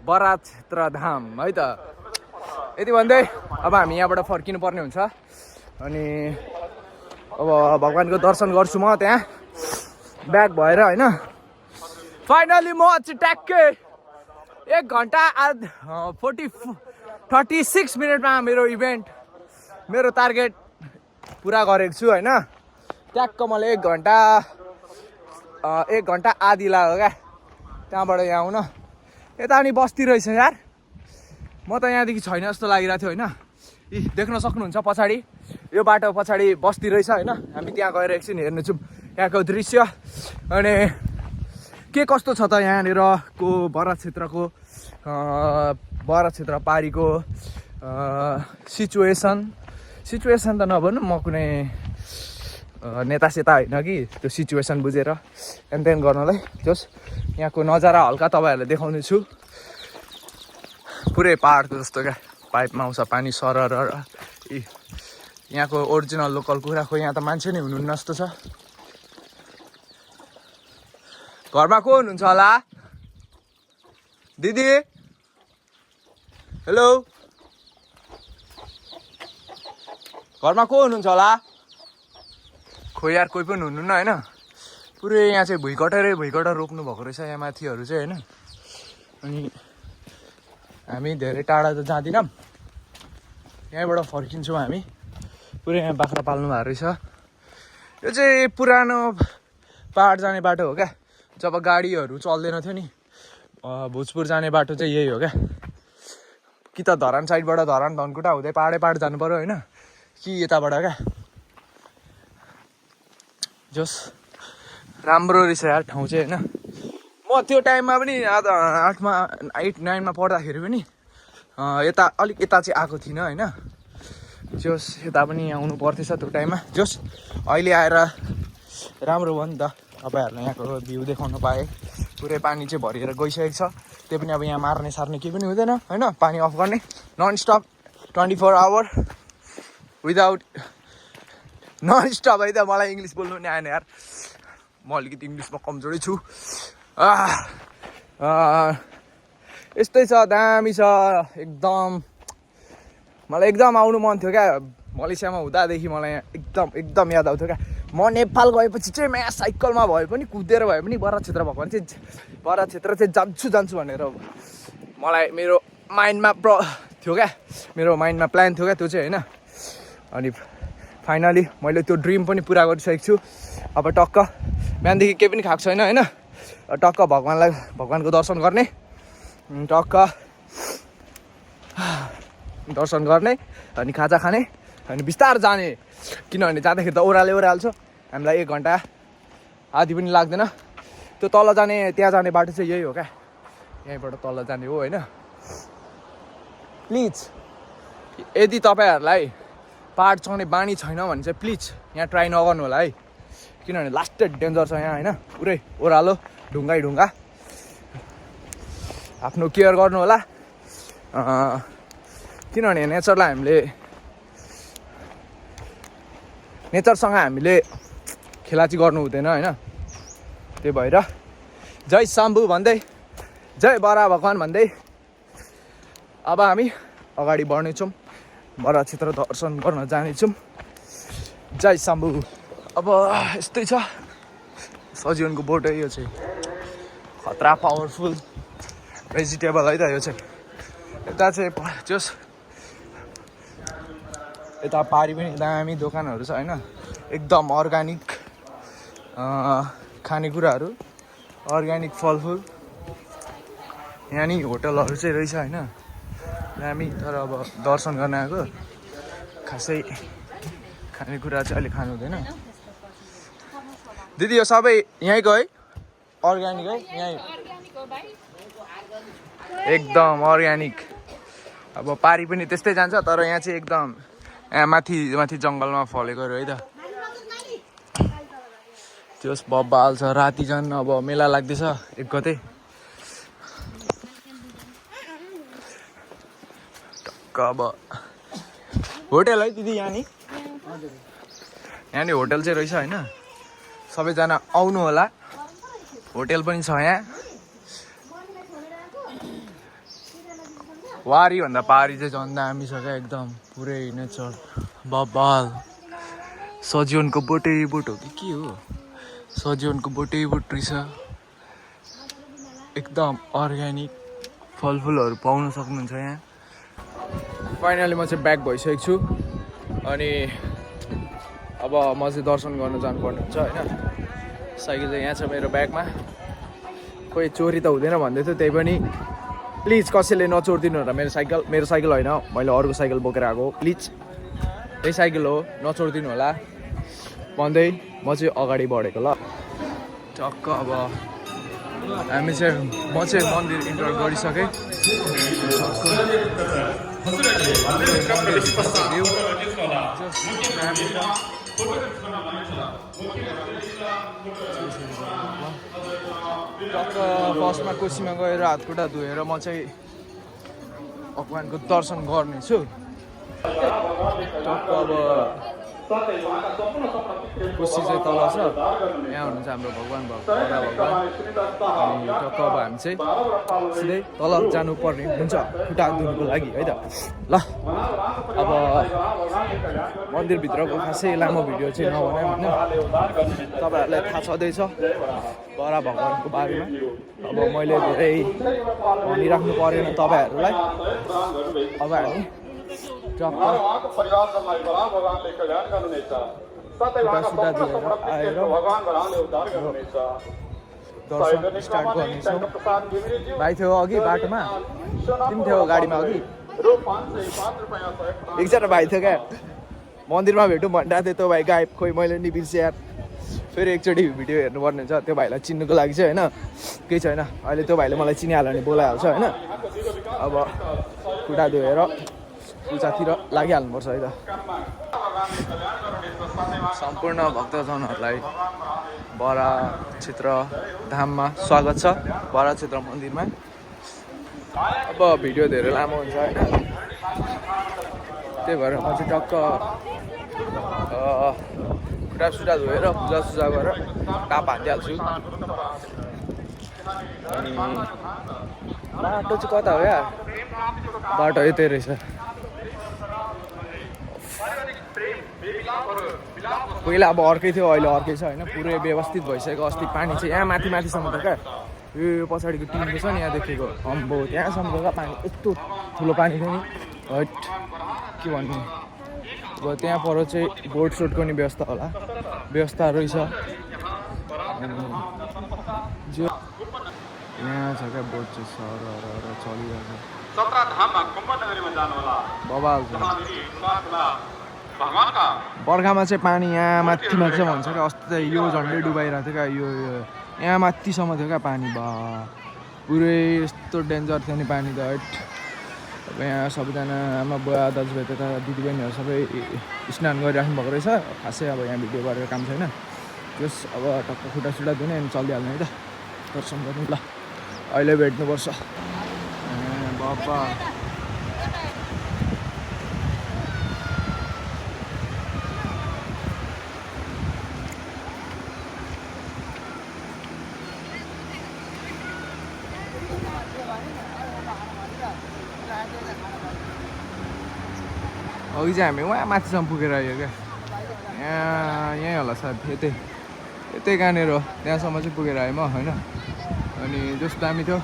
बरात क्षेत्र धाम है त। यति भन्दै अब हामी यहाँबाट फर्किनु पर्ने हुन्छ अनि अब भगवानको दर्शन गर्छु म त्यहाँ ब्याक भएर होइन। फाइनली म चाहिँ ट्याक्कै 1 घन्टा 36 मिनटमा मेरो टार्गेट पुरा गरेको छु होइन। ट्याक्क मलाई 1 घन्टा आधी लाग्यो क्या त्यहाँबाट यहाँ आउन। यता अनि बस्ती रहेछ यार, म त यहाँदेखि छैन जस्तो लागिरहेको थियो होइन। देख्न सक्नुहुन्छ पछाडि यो बाटो पछाडि बस्ती रहेछ होइन। हामी त्यहाँ गएर एकछिन हेर्नु छौँ यहाँको दृश्य अनि के कस्तो छ त यहाँनिरको बरात क्षेत्र पारीको सिचुएसन त नभन्नु, म कुनै नेता सेता होइन कि त्यो सिचुएसन बुझेर एनतेन गर्नलाई। जस यहाँको नजारा हल्का तपाईँहरूलाई देखाउने छु। पुरै पाहाडको जस्तो क्या, पाइपमा आउँछ पानी सरर। यहाँको ओरिजिनल लोकल कुखुराको यहाँ त मान्छे नै हुनुहुन्न जस्तो छ। घरमा को हुनुहुन्छ होला दिदी? हेलो, घरमा को हुनुहुन्छ होला? खोइ यार कोही पनि हुनुहुन्न होइन। पुरै यहाँ चाहिँ भुइँकटर रोप्नु भएको रहेछ यहाँ माथिहरू चाहिँ होइन। अनि हामी धेरै टाढा त जाँदैनौँ, यहीँबाट फर्किन्छौँ हामी। पुरै यहाँ बाख्रा पाल्नु भएको रहेछ। यो चाहिँ पुरानो पाहाड जाने बाटो हो क्या, जब गाडीहरू चल्दैन थियो नि। भोजपुर जाने बाटो चाहिँ यही हो क्या। कि त धरान साइडबाट धरान धनकुटा हुँदै पाहाड जानु पर्यो होइन, कि यताबाट क्या। जस राम्रो रहेछ यार ठाउँ चाहिँ होइन। म त्यो टाइममा पनि 8 9मा पढ्दाखेरि पनि यता चाहिँ आएको थिइनँ होइन। जस यता पनि आउनु पर्थेछ त्यो टाइममा। जस अहिले आएर राम्रो भयो नि त, तपाईँहरूलाई यहाँको भ्यू देखाउन पाएँ। पुरै पानी चाहिँ भरिएर गइसकेको छ। त्यो पनि अब यहाँ मार्ने सार्ने केही पनि हुँदैन होइन। पानी अफ गर्ने non stop 24 hour without non stop है त। मलाई इङ्ग्लिस बोल्नु नि आएन यार, म अलिकति इङ्ग्लिसमा कमजोरै छु। यस्तै छ, दामी छ एकदम। मलाई एकदम आउनु मन थियो क्या मलेसियामा हुँदादेखि। मलाई एकदम याद आउँथ्यो क्या। म नेपाल गएपछि चाहिँ यहाँ साइकलमा भए पनि कुदेर भए पनि बरात क्षेत्र चाहिँ जान्छु भनेर मलाई मेरो माइन्डमा थियो क्या, मेरो माइन्डमा प्लान थियो क्या त्यो चाहिँ होइन। अनि फाइनली मैले त्यो ड्रिम पनि पुरा गरिसकेको छु। अब टक्क बिहानदेखि केही पनि खाएको छैन होइन। टक्क भगवानको दर्शन गर्ने, अनि खाजा खाने अनि बिस्तार जाने। किनभने जाँदाखेरि त ओह्राल्छ हामीलाई। 1 घन्टा आधी पनि लाग्दैन। त्यो तल जाने त्यहाँ जाने बाटो चाहिँ यही हो क्या, यहीँबाट तल जाने हो होइन। प्लिज यदि तपाईँहरूलाई पाहाड चढ्ने बानी छैन भने चाहिँ प्लिज यहाँ ट्राई नगर्नु होला है। किनभने लास्टेड डेन्जर छ यहाँ होइन। पुरै ओह्रालो ढुङ्गा। आफ्नो केयर गर्नु होला। किनभने नेचरसँग हामीले खेलाची गर्नु हुँदैन होइन। त्यही भएर जय शम्भु भन्दै, जय बरा भगवान भन्दै अब हामी अगाडि बढ्नेछौँ। बरात क्षेत्र दर्शन गर्न जानेछौँ। जय शम्भु। अब यस्तै छ सजीवनको बोट है। यो चाहिँ खतरा पावरफुल भेजिटेबल है त यो चाहिँ। यता चाहिँ जस यता पारी पनि दामी दोकानहरू छ होइन। एकदम अर्ग्यानिक खानेकुराहरू, अर्ग्यानिक फलफुल। यहाँ नि होटलहरू चाहिँ रहेछ होइन दामी। तर अब दर्शन गर्न आएको खासै खानेकुरा चाहिँ अहिले खानु हुँदैन। दिदी यो सबै यहीँको है, अर्ग्यानिक है? यहीँ एकदम अर्ग्यानिक। अब पारी पनि त्यस्तै जान्छ तर यहाँ चाहिँ एकदम यहाँ माथि माथि जङ्गलमा फलेको है त। त्यस बब्बाल छ। राति झन् अब मेला लाग्दैछ 1 गते। टक्क अब होटेल है दिदी यहाँ नि? यहाँ नि होटेल चाहिँ रहेछ होइन? सबैजना आउनु होला। होटेल पनि छ यहाँ। वारी भन्दा पारी चाहिँ झन् दामी छ क्या एकदम पुरै नेचर बब्बाल। सजिवनको बोटै बोट हो कि के हो? सजिवनको बोटै बोट रहेछ। एकदम अर्ग्यानिक फलफुलहरू पाउन सक्नुहुन्छ यहाँ। फाइनली म चाहिँ ब्याक भइसकेको छु अनि अब म चाहिँ दर्शन गर्न जानुपर्ने हुन्छ होइन। साइकल चाहिँ यहाँ छ मेरो ब्यागमा। खोइ चोरी त हुँदैन भन्दै थियो, त्यही पनि प्लिज कसैले नचोरिदिनु होला मेरो साइकल होइन, मैले अर्को साइकल बोकेर आएको हो। प्लिज त्यही साइकल हो, नचोरिदिनु होला भन्दै म चाहिँ अगाडि बढेको। ल टक्क अब हामी चाहिँ म चाहिँ मन्दिर इन्टर गरिसकेँ। टक्क फर्स्टमा कोसीमा गएर हातखुट्टा धोएर म चाहिँ भगवान्को दर्शन गर्नेछु। टक्क अब कोसी चाहिँ तल छ, यहाँ हुनुहुन्छ हाम्रो भगवान् भगवान्। अनि टक्क अब हामी चाहिँ सिधै तल जानुपर्ने हुन्छ खुट्टा धुनुको लागि है त। ल अब मन्दिरभित्रको खासै लामो भिडियो चाहिँ नबनायो होइन, तपाईँहरूलाई थाहा छँदैछ बडा भगवान्को बारेमा। अब मैले धेरै भनिराख्नु परेन तपाईँहरूलाई। अब हामी दर्शन स्टार्ट गर्नेछौँ। भाइ थियो अघि बाटोमा, तिमी थियो गाडीमा अघि? एकजना भाइ थियो क्या, मन्दिरमा भेटौँ भनिरहेको थियो, त्यो भाइ गायब। खोइ मैले नि बिर्सेँ यार। फेरि एकचोटि भिडियो हेर्नुपर्ने हुन्छ त्यो भाइलाई चिन्नुको लागि चाहिँ होइन। केही छैन, अहिले त्यो भाइले मलाई चिनिहाल्यो भने बोलाइहाल्छ होइन। अब खुट्टा धोएर पूजातिर लागिहाल्नुपर्छ है त। सम्पूर्ण भक्तजनहरूलाई बडा क्षेत्र धाममा स्वागत छ, बडा क्षेत्र मन्दिरमा। अब भिडियो धेरै लामो हुन्छ होइन, त्यही भएर म चाहिँ टक्क खुट्टा धोएर पूजा गरेर टाप हानिदिइहाल्छु। अनि बाटो चाहिँ कता हो यार? बाटो यतै रहेछ। पहिला अब अर्कै थियो, अहिले अर्कै छ होइन, पुरै व्यवस्थित भइसक्यो। अस्ति पानी चाहिँ यहाँ माथि माथिसम्म त क्या, यो पछाडिको टिनको छ नि यहाँ देखेको अम्बो त्यहाँसम्म क्या पानी। यस्तो ठुलो पानी थियो नि, हट के भन्नु। अब त्यहाँ पर चाहिँ बोट सोटको नि व्यवस्था होला, व्यवस्था रहेछ। जो यहाँ छ क्या बोट चाहिँ सर चलिरहेको बबाल छ। बर्खामा चाहिँ पानी यहाँ माथि माथि भन्छ क्या। अस्ति त यो झन्डै डुबाइरहेको थियो क्या, यो यहाँ माथिसम्म थियो क्या पानी। बा पुरै यस्तो डेन्जर थियो नि पानी त हट। अब यहाँ सबैजना आमा बुवा दाजुभाइ तथा दिदीबहिनीहरू सबै स्नान गरिराख्नु भएको रहेछ। खासै अब यहाँ भिडियो गरेर काम छैन। त्यस अब टक्क खुट्टा सुट्टा धुने अनि चलिहाल्ने है त दर्शन गर्नु। ल अहिले भेट्नुपर्छ बाबा। अघि चाहिँ हामी उहाँ माथिसम्म पुगेर आयो क्या, यहीँ होला सायद, यतै कहाँनिर त्यहाँसम्म चाहिँ पुगेर आएँ म होइन। अनि जस्तो दामी थियो,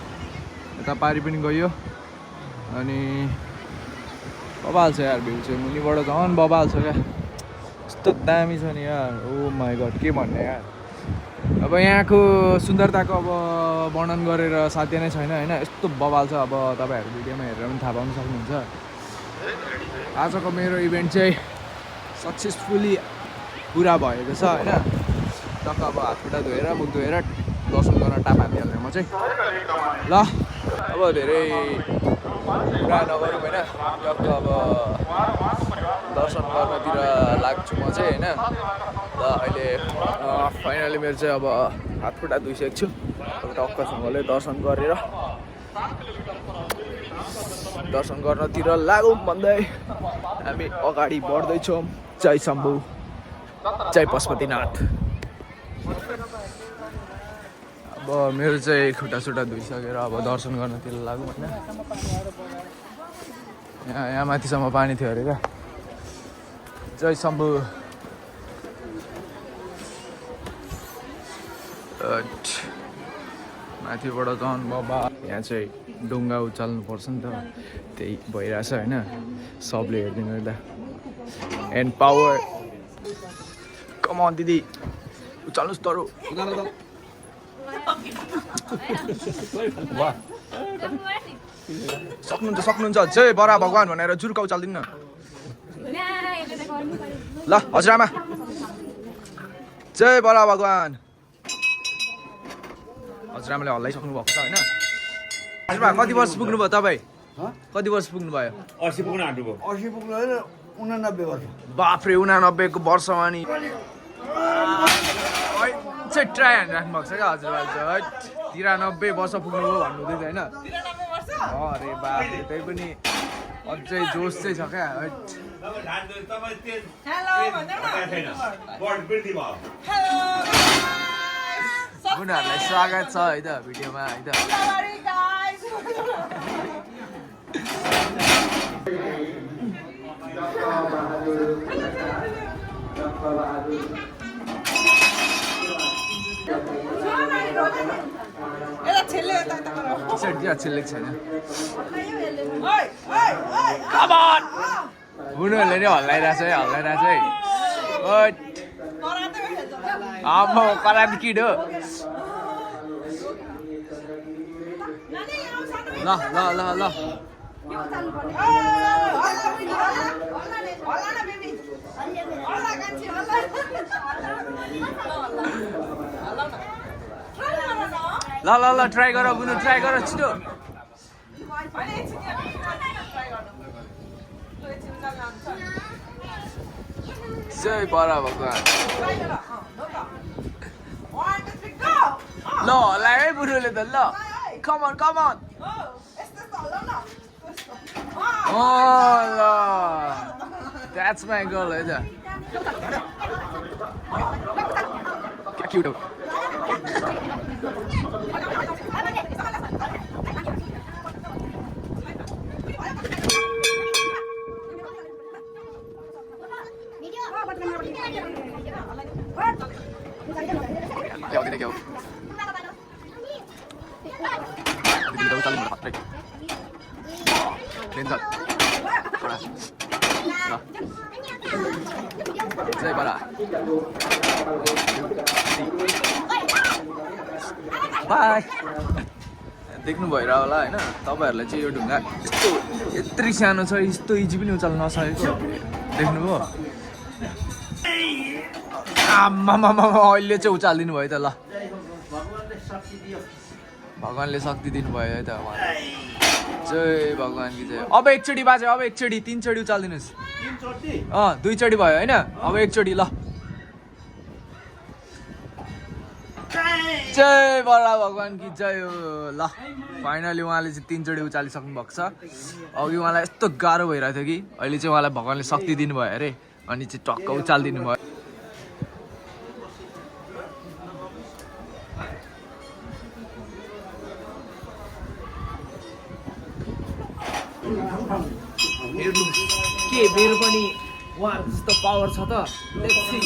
यता पारी पनि गयो। अनि बबाल छ यार, भ्यू चाहिँ मुनिबाट झन् बबाल छ क्या, यस्तो दामी छ नि यार। ओ माई गड के भन्ने यार। अब यहाँको सुन्दरताको अब वर्णन गरेर साध्य नै छैन होइन, यस्तो बबाल छ। अब तपाईँहरू भिडियोमा हेरेर पनि थाहा पाउन सक्नुहुन्छ। आजको मेरो इभेन्ट चाहिँ सक्सेसफुली पुरा भएको छ होइन। टक्क अब हातखुट्टा धोएर मुख धोएर दर्शन गर्न टाप हानिहाल्ने म चाहिँ। ल अब धेरै कुरा नगरौँ होइन टक्क अब दर्शन गर्नतिर लाग्छु म चाहिँ होइन ल अहिले फाइनली मेरो चाहिँ अब हात खुट्टा धुइसकेको छु अब टक्कसँगले दर्शन गरेर दर्शन गर्नतिर लागौँ भन्दै हामी अगाडि बढ्दैछौँ जय शम्भु जय पशुपतिनाथ अब मेरो चाहिँ खुट्टा सुट्टा धुइसकेर अब दर्शन गर्नतिर लागौँ होइन यहाँ माथिसम्म पानी थियो अरे क्या जय शम्भु माथिबाट झन् बाबा यहाँ चाहिँ डुङ्गा उचाल्नुपर्छ नि त त्यही भइरहेछ होइन सबले हेरिदिनु त एन्ड पावर कमान दिदी उचाल्नुहोस् तर सक्नुहुन्छ जय बरा भगवान् भनेर जुर्का उचाल्दिनु न ल हजुरआमा जय बरा भगवान् हजुरआमाले हल्लाइसक्नु भएको छ होइन हजुरबा कति वर्ष पुग्नुभयो तपाईँ कति वर्ष पुग्नुभयो 80 पुग्न आँट्नुभयो 80 पुग्नु होइन 89 वर्ष बाफ्रे 89 को वर्षमा नि चाहिँ ट्राई हानिराख्नु भएको छ क्या हजुरबाले चाहिँ 93 वर्ष पुग्नुभयो भन्नुहुँदै थियो होइन अरे बाफ्रे त्यही पनि अझै जोस चाहिँ छ क्या उनीहरूलाई स्वागत छ है त भिडियोमा है त छिल्लेको छैन उनीहरूले नि हल्लाइरहेछ है आम्मा कराते किड हो ल ल ल ल ल ल ल ट्राई गर बुनु ट्राई गर छिटो जय बरा भगवान् ल हल्लायो है बुढोले त ल come on come on Oh, that's my girl, है त क्या क्यूट हो क्या हो जय बरा बाई देख्नु भइरह होला होइन तपाईँहरूलाई चाहिँ यो ढुङ्गा यस्तो यत्रै सानो छ यस्तो इजी पनि उचाल्न नसकेको देख्नुभयो आम्मामा अहिले चाहिँ उचालिदिनु भयो त ल भगवान्ले शक्ति दिनुभयो है त उहाँलाई जय भगवान् कि जय अब एकचोटि बाजे अब एकचोटि 3 चोटि उचालिदिनुहोस् 2 चोटि भयो होइन अब एकचोटि ल जय बरा भगवान् कि जय हो ल फाइनली उहाँले चाहिँ 3 चोटि उचालिसक्नु भएको छ अघि उहाँलाई यस्तो गाह्रो भइरहेको थियो कि अहिले चाहिँ उहाँलाई भगवान्ले शक्ति दिनुभयो अरे अनि चाहिँ टक्क उचालिदिनु भयो के मेरो पनि उहाँ जस्तो पावर छ त लेट्स सी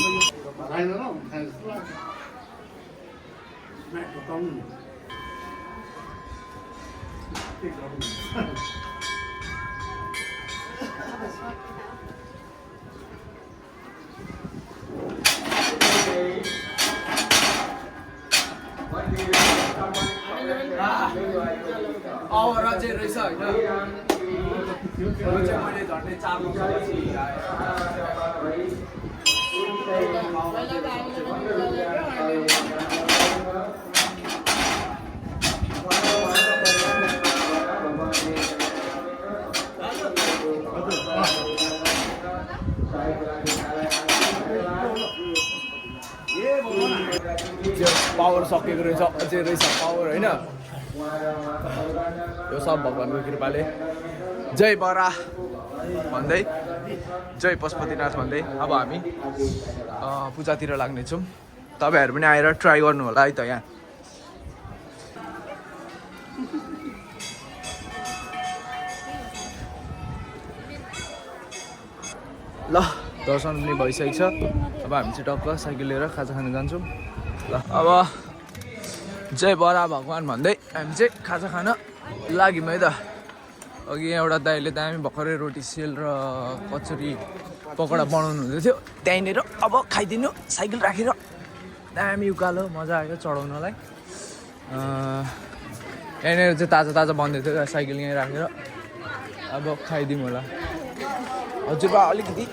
पावर अझै रहेछ होइन मैले झन्डै 4 वर्षपछि पावर सकेको रहेछ अझै रहेछ पावर होइन यो सब भगवान्को कृपाले जय बरा भन्दै जय पशुपतिनाथ भन्दै अब हामी पूजातिर लाग्नेछौँ तपाईँहरू पनि आएर ट्राई गर्नु होला है त यहाँ ल दर्शन पनि भइसकेको छ अब हामी चाहिँ टक्क साइकल लिएर खाजा खान जान्छौँ ल अब जय बरा भगवान् भन्दै हामी चाहिँ खाजा खान लाग्यौँ है त अघि एउटा दाइले दामी भर्खरै रोटी सेल र कचुरी पकौडा बनाउनु हुँदै थियो त्यहीँनिर अब खाइदिनु साइकल राखेर दामी उकालो मजा आयो चढाउनलाई यहाँनिर चाहिँ ताजा ताजा बन्दै थियो साइकल यहीँ राखेर अब खाइदिउँ होला हजुरबा अलिकति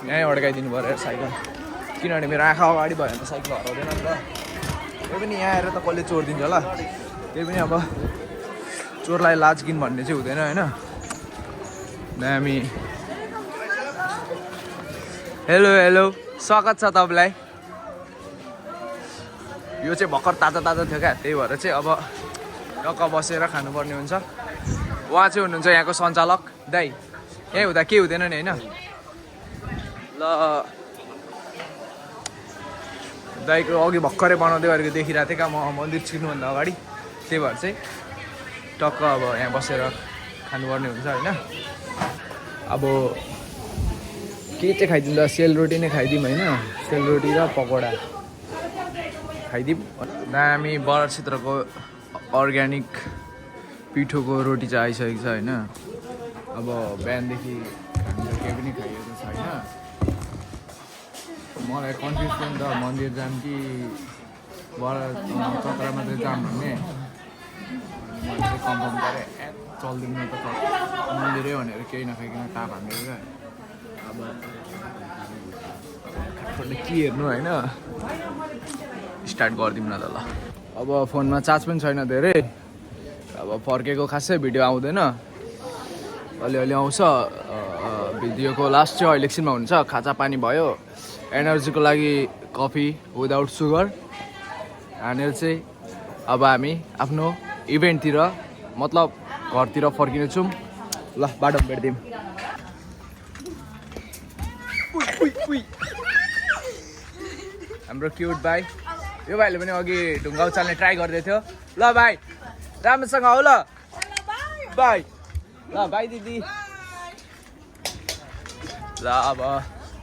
यहीँ अड्काइदिनु पऱ्यो साइकल किनभने मेरो आँखा अगाडि भयो भने त साइकल हराउँदैन नि त त्यही पनि यहाँ आएर त कसले चोरिदिन्छ होला त्यही पनि अब चोरलाई लाज किन भन्ने चाहिँ हुँदैन होइन दामी हेलो हेलो स्वागत छ तपाईँलाई यो चाहिँ भर्खर ताजा ताजा थियो क्या त्यही भएर चाहिँ अब टक्क बसेर खानुपर्ने हुन्छ उहाँ चाहिँ हुनुहुन्छ यहाँको सञ्चालक दाइ यहीँ हुँदा केही हुँदैन नि होइन ल दाइको अघि भर्खरै बनाउँदै गरेको देखिरहेको थिएँ क्या म मन्दिर छिर्नुभन्दा अगाडि त्यही भएर चाहिँ टक्क अब यहाँ बसेर खानुपर्ने हुन्छ होइन अब के चाहिँ खाइदिउँ त सेलरोटी नै खाइदिउँ होइन सेलरोटी र पकौडा खाइदिउँ दामी बरार क्षेत्रको अर्ग्यानिक पिठोको रोटी चाहिँ आइसकेको छ होइन अब बिहानदेखि हामीले केही पनि खाइएको छैन मलाई कन्फ्युज थियो नि त मन्दिर जाम कि बरार चक्रा मात्रै जाम भन्ने मैले चाहिँ कन्फर्म गरेँ चल्दिनँ त मन्दिरै भनेर केही नखाइकन ताप हानेर क्या अब के हेर्नु होइन स्टार्ट गरिदिउँ न त ल अब फोनमा चार्ज पनि छैन धेरै अब फर्केको खासै भिडियो आउँदैन अलिअलि आउँछ भिडियोको लास्ट चाहिँ अहिले एकछिनमा हुन्छ खाजा पानी भयो एनर्जीको लागि कफी विदाउट सुगर हानेर चाहिँ अब हामी आफ्नो इभेन्टतिर मतलब घरतिर फर्किनेछौँ ल बाटोमा भेट्दिउँ हाम्रो क्युट भाइ यो भाइले पनि अघि ढुङ्गा उचाल्ने ट्राई गर्दै थियो ल भाइ राम्रोसँग आऊ ल भाइ ल भाइ दिदी ल अब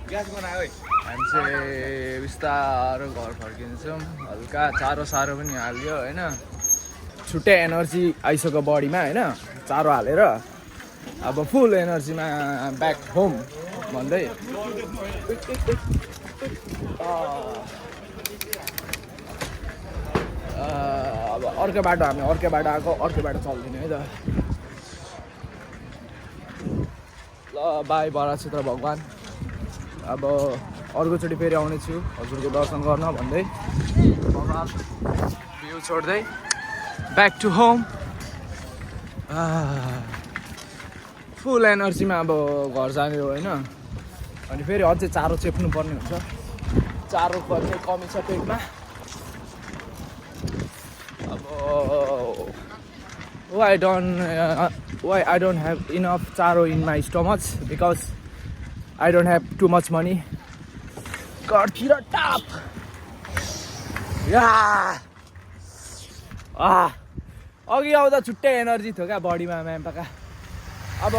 ग्यास बनायो है हामी चाहिँ बिस्तारो घर फर्किन्छौँ हल्का चारो सारो पनि हाल्यो होइन छुट्टै एनर्जी आइसक्यो बडीमा होइन चारो हालेर अब फुल एनर्जीमा ब्याक होम भन्दै अब अर्को बाटो हामी अर्कै बाटो आएको अर्कै बाटो चल्दिने है त ल बाई बरार क्षेत्र भगवान् अब अर्कोचोटि फेरि आउने छु हजुरको दर्शन गर्न भन्दै भ्यू छोड्दै ब्याक टु होम फुल एनर्जीमा अब घर जाने हो होइन अनि फेरि अझै चारो चेप्नु पर्ने हुन्छ चारोको चाहिँ कमी छ पेटमा अब why I don't have enough charo in my stomach because I don't have too much money. घरतिर टाप अघि आउँदा छुट्टै एनर्जी थियो क्या बडीमा म्याम्पाका अब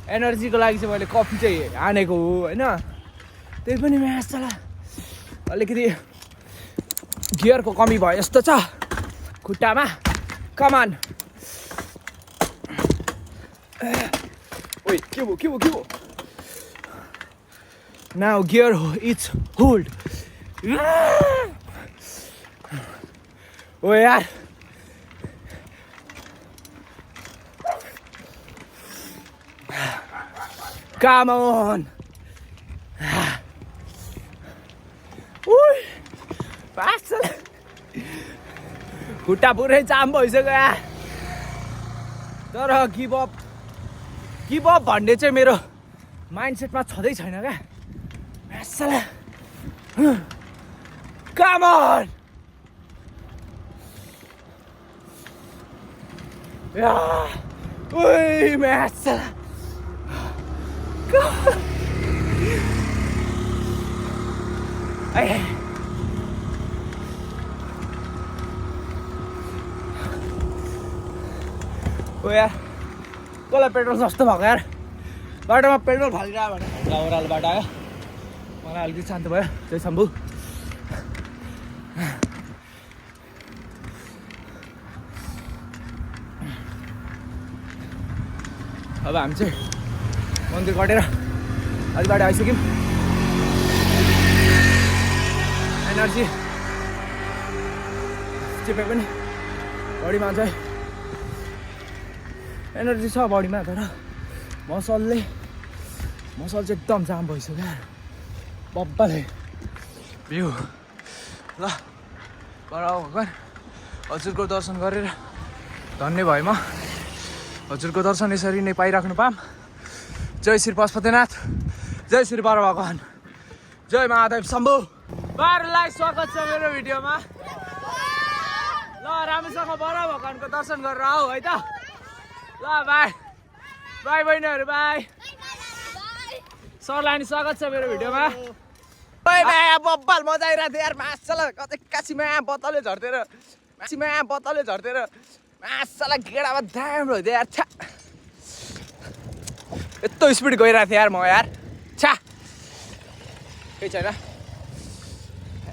एनर्जीको लागि चाहिँ मैले कफी चाहिँ हानेको हो होइन त्यही पनि म्याच चला अलिकति गियरको कमी भयो जस्तो छ खुट्टामा कमान ओइ के भयो now gear it's hold ओ यार come on खुट्टा पुरै जाम भइसक्यो यार तर गिभ अप भन्ने चाहिँ मेरो माइन्डसेटमा छँदै छैन क्या Come on! Yeah! Ui, massa! Come on! Hey! ओ यार कसलाई पेट्रोल सस्तो भएको यार बाटोमा पेट्रोल फालिरह्यो भने ओह्रालो बाटो आयो मलाई अलिकति शान्त भयो जय शम्भु अब हामी चाहिँ मन्दिर कटेर अलि बाटो आइसक्यौँ एनर्जी चिपे पनि बडीमा चाहिँ एनर्जी छ बडीमा तर मसल चाहिँ एकदम जाम भइसक्यो यार बब्बाले भ्यू ल कराउ भगवान् हजुरको दर्शन गरेर धन्य भयो म हजुरको दर्शन यसरी नै पाइराख्नु पाम जय श्री पशुपतिनाथ जय श्री बाबा भगवान् जय महादेव शम्भु बारुलाई स्वागत छ मेरो भिडियोमा ल राम्रोसँग बाबा भगवान्को दर्शन गरेर आऊ है त ल बाई बाई बहिनीहरू बाई सरलाई नि स्वागत छ मेरो भिडियोमा बाई बाई बब्बाल मजा आइरहेको थियो यार मासला कतै काशीमा बोतलले झर्देर मासला गेडामा दाम्रो थियो यार छा यस्तो स्पिड गइरहेको थियो यार म यार छा केही छैन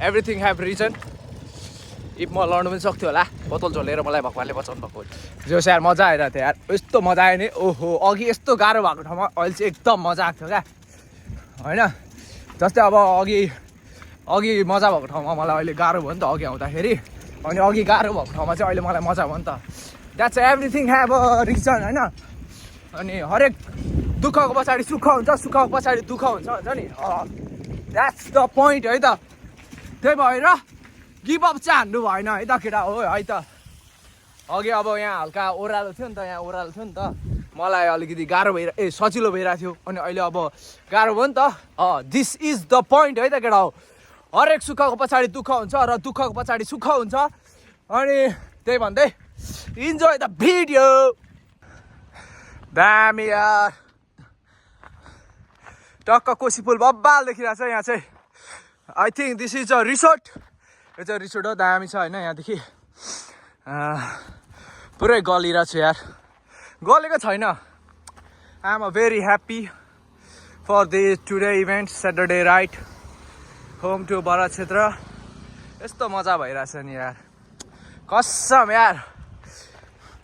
एभ्रिथिङ हेभ रिजन इफ म लड्नु पनि सक्थ्यो होला बोतल झोलेर मलाई भगवान्ले बचाउनु भएको जोस् यार मजा आइरहेको थियो यार यस्तो मजा आयो नि ओहो अघि यस्तो गाह्रो भएको ठाउँमा अहिले चाहिँ एकदम मजा आएको थियो क्या होइन जस्तै अब अघि मजा भएको ठाउँमा मलाई अहिले गाह्रो भयो नि त अघि आउँदाखेरि अनि अघि गाह्रो भएको ठाउँमा चाहिँ अहिले मलाई मजा भयो नि त that's everything have a reason होइन अनि हरेक दुःखको पछाडि सुख हुन्छ सुखको पछाडि दुःख हुन्छ नि द्याट्स द पोइन्ट है त त्यही भएर गिभ अप चाहिँ हान्नु भएन है त केटा हो है त अघि अब यहाँ हल्का ओह्रालो थियो नि त मलाई अलिकति गाह्रो सजिलो भइरहेको थियो अनि अहिले अब गाह्रो भयो नि त दिस इज द पोइन्ट है त केटा हो हरेक सुखको पछाडि दुःख हुन्छ र दुःखको पछाडि सुख हुन्छ अनि त्यही भन्दै इन्जोय द भिडियो दामी यार टक्क कोसी पुल बब्बाल देखिरहेको छ यहाँ चाहिँ I think this is a resort यो चाहिँ रिसोर्ट हो दामी छ होइन यहाँदेखि पुरै गलिरहेको छु यार गलेको छैन I am a very happy for the today event Saturday ride home to Barak क्षेत्र यस्तो मजा भइरहेछ नि यार कसम यार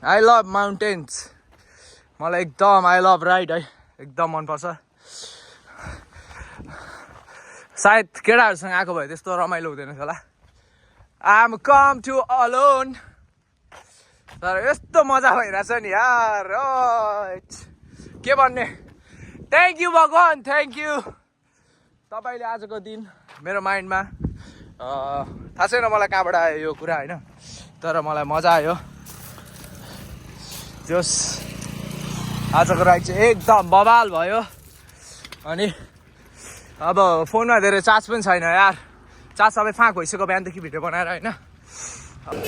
आई लभ माउन्टेन्स मलाई एकदम आई लभ राइड है एकदम मनपर्छ सायद केटाहरूसँग आएको भए त्यस्तो रमाइलो हुँदैन थियो होला आम कम टु अलोन तर यस्तो मजा भइरहेछ नि यार के भन्ने थ्याङ्क यू भगवान् थ्याङ्क यू तपाईँले आजको दिन मेरो माइन्डमा थाहा छैन मलाई कहाँबाट आयो यो कुरा होइन तर मलाई मजा आयो जोस् आजको राइड चाहिँ एकदम बवाल भयो अनि अब फोनमा धेरै चार्ज पनि छैन यार चार्ज सबै फाँक भइसक्यो बिहानदेखि भिडियो बनाएर होइन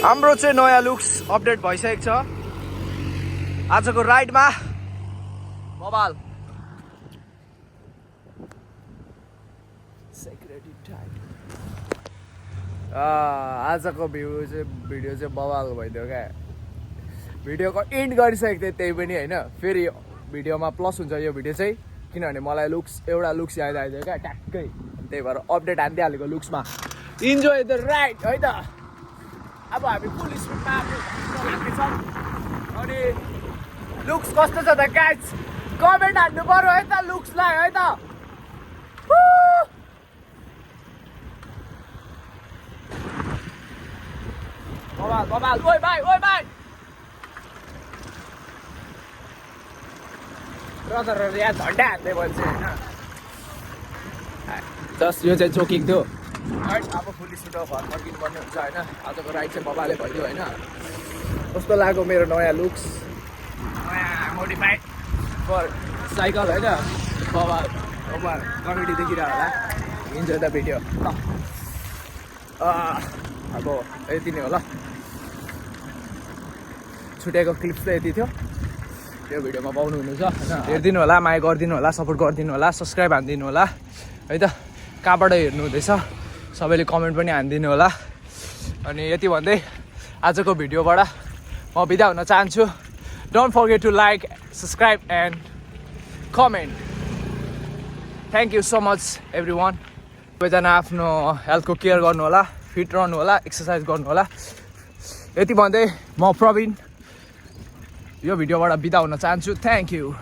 हाम्रो चाहिँ नयाँ लुक्स अपडेट भइसकेको छ आजको राइडमा बवाल आजको भिडियो चाहिँ बवाल भइदियो क्या भिडियोको एन्ड गरिसकेको थिएँ त्यही पनि होइन फेरि भिडियोमा प्लस हुन्छ यो भिडियो चाहिँ किनभने मलाई एउटा लुक्स याद आइदियो क्या ट्याक्कै त्यही भएर अपडेट हानिदिइहालेको लुक्समा इन्जोय द राइड है त अब हामी फुल स्पिडमा लाग्नेछौँ अनि लुक्स कस्तो छ त गाइज कमेन्ट हान्नु पर्यो है त लुक्सलाई है त बबाल ओइ भाइ ब्रदरहरू यहाँ झन्डा हान्दै बन्छ होइन जस्ट यो चाहिँ चोकिङ थियो अब फुल स्पिड घर फर्किनु पर्ने हुन्छ होइन आजको राइड चाहिँ बबाले भइदियो होइन कस्तो लाग्यो मेरो नयाँ लुक्स नयाँ मोडिफाइड फर साइकल होइन बबाल कमेडी देखिरह होला इन्जोय द भिडियो अब यति नै होला छुटेको क्लिप चाहिँ यति थियो त्यो भिडियोमा पाउनुहुनेछ होइन हेरिदिनु होला माया गरिदिनु होला सपोर्ट गरिदिनु होला सब्सक्राइब हानिदिनु होला है त कहाँबाट हेर्नु हुँदैछ सबैले कमेन्ट पनि हानिदिनु होला अनि यति भन्दै आजको भिडियोबाट म बिदा हुन चाहन्छु don't forget to like subscribe and comment thank you so much everyone सबैजना आफ्नो हेल्थको केयर गर्नु होला फिट रहनु होला एक्सर्साइज गर्नु होला यति भन्दै म प्रवीण यो भिडियोबाट बिदा हुन चाहन्छु थ्याङ्क यू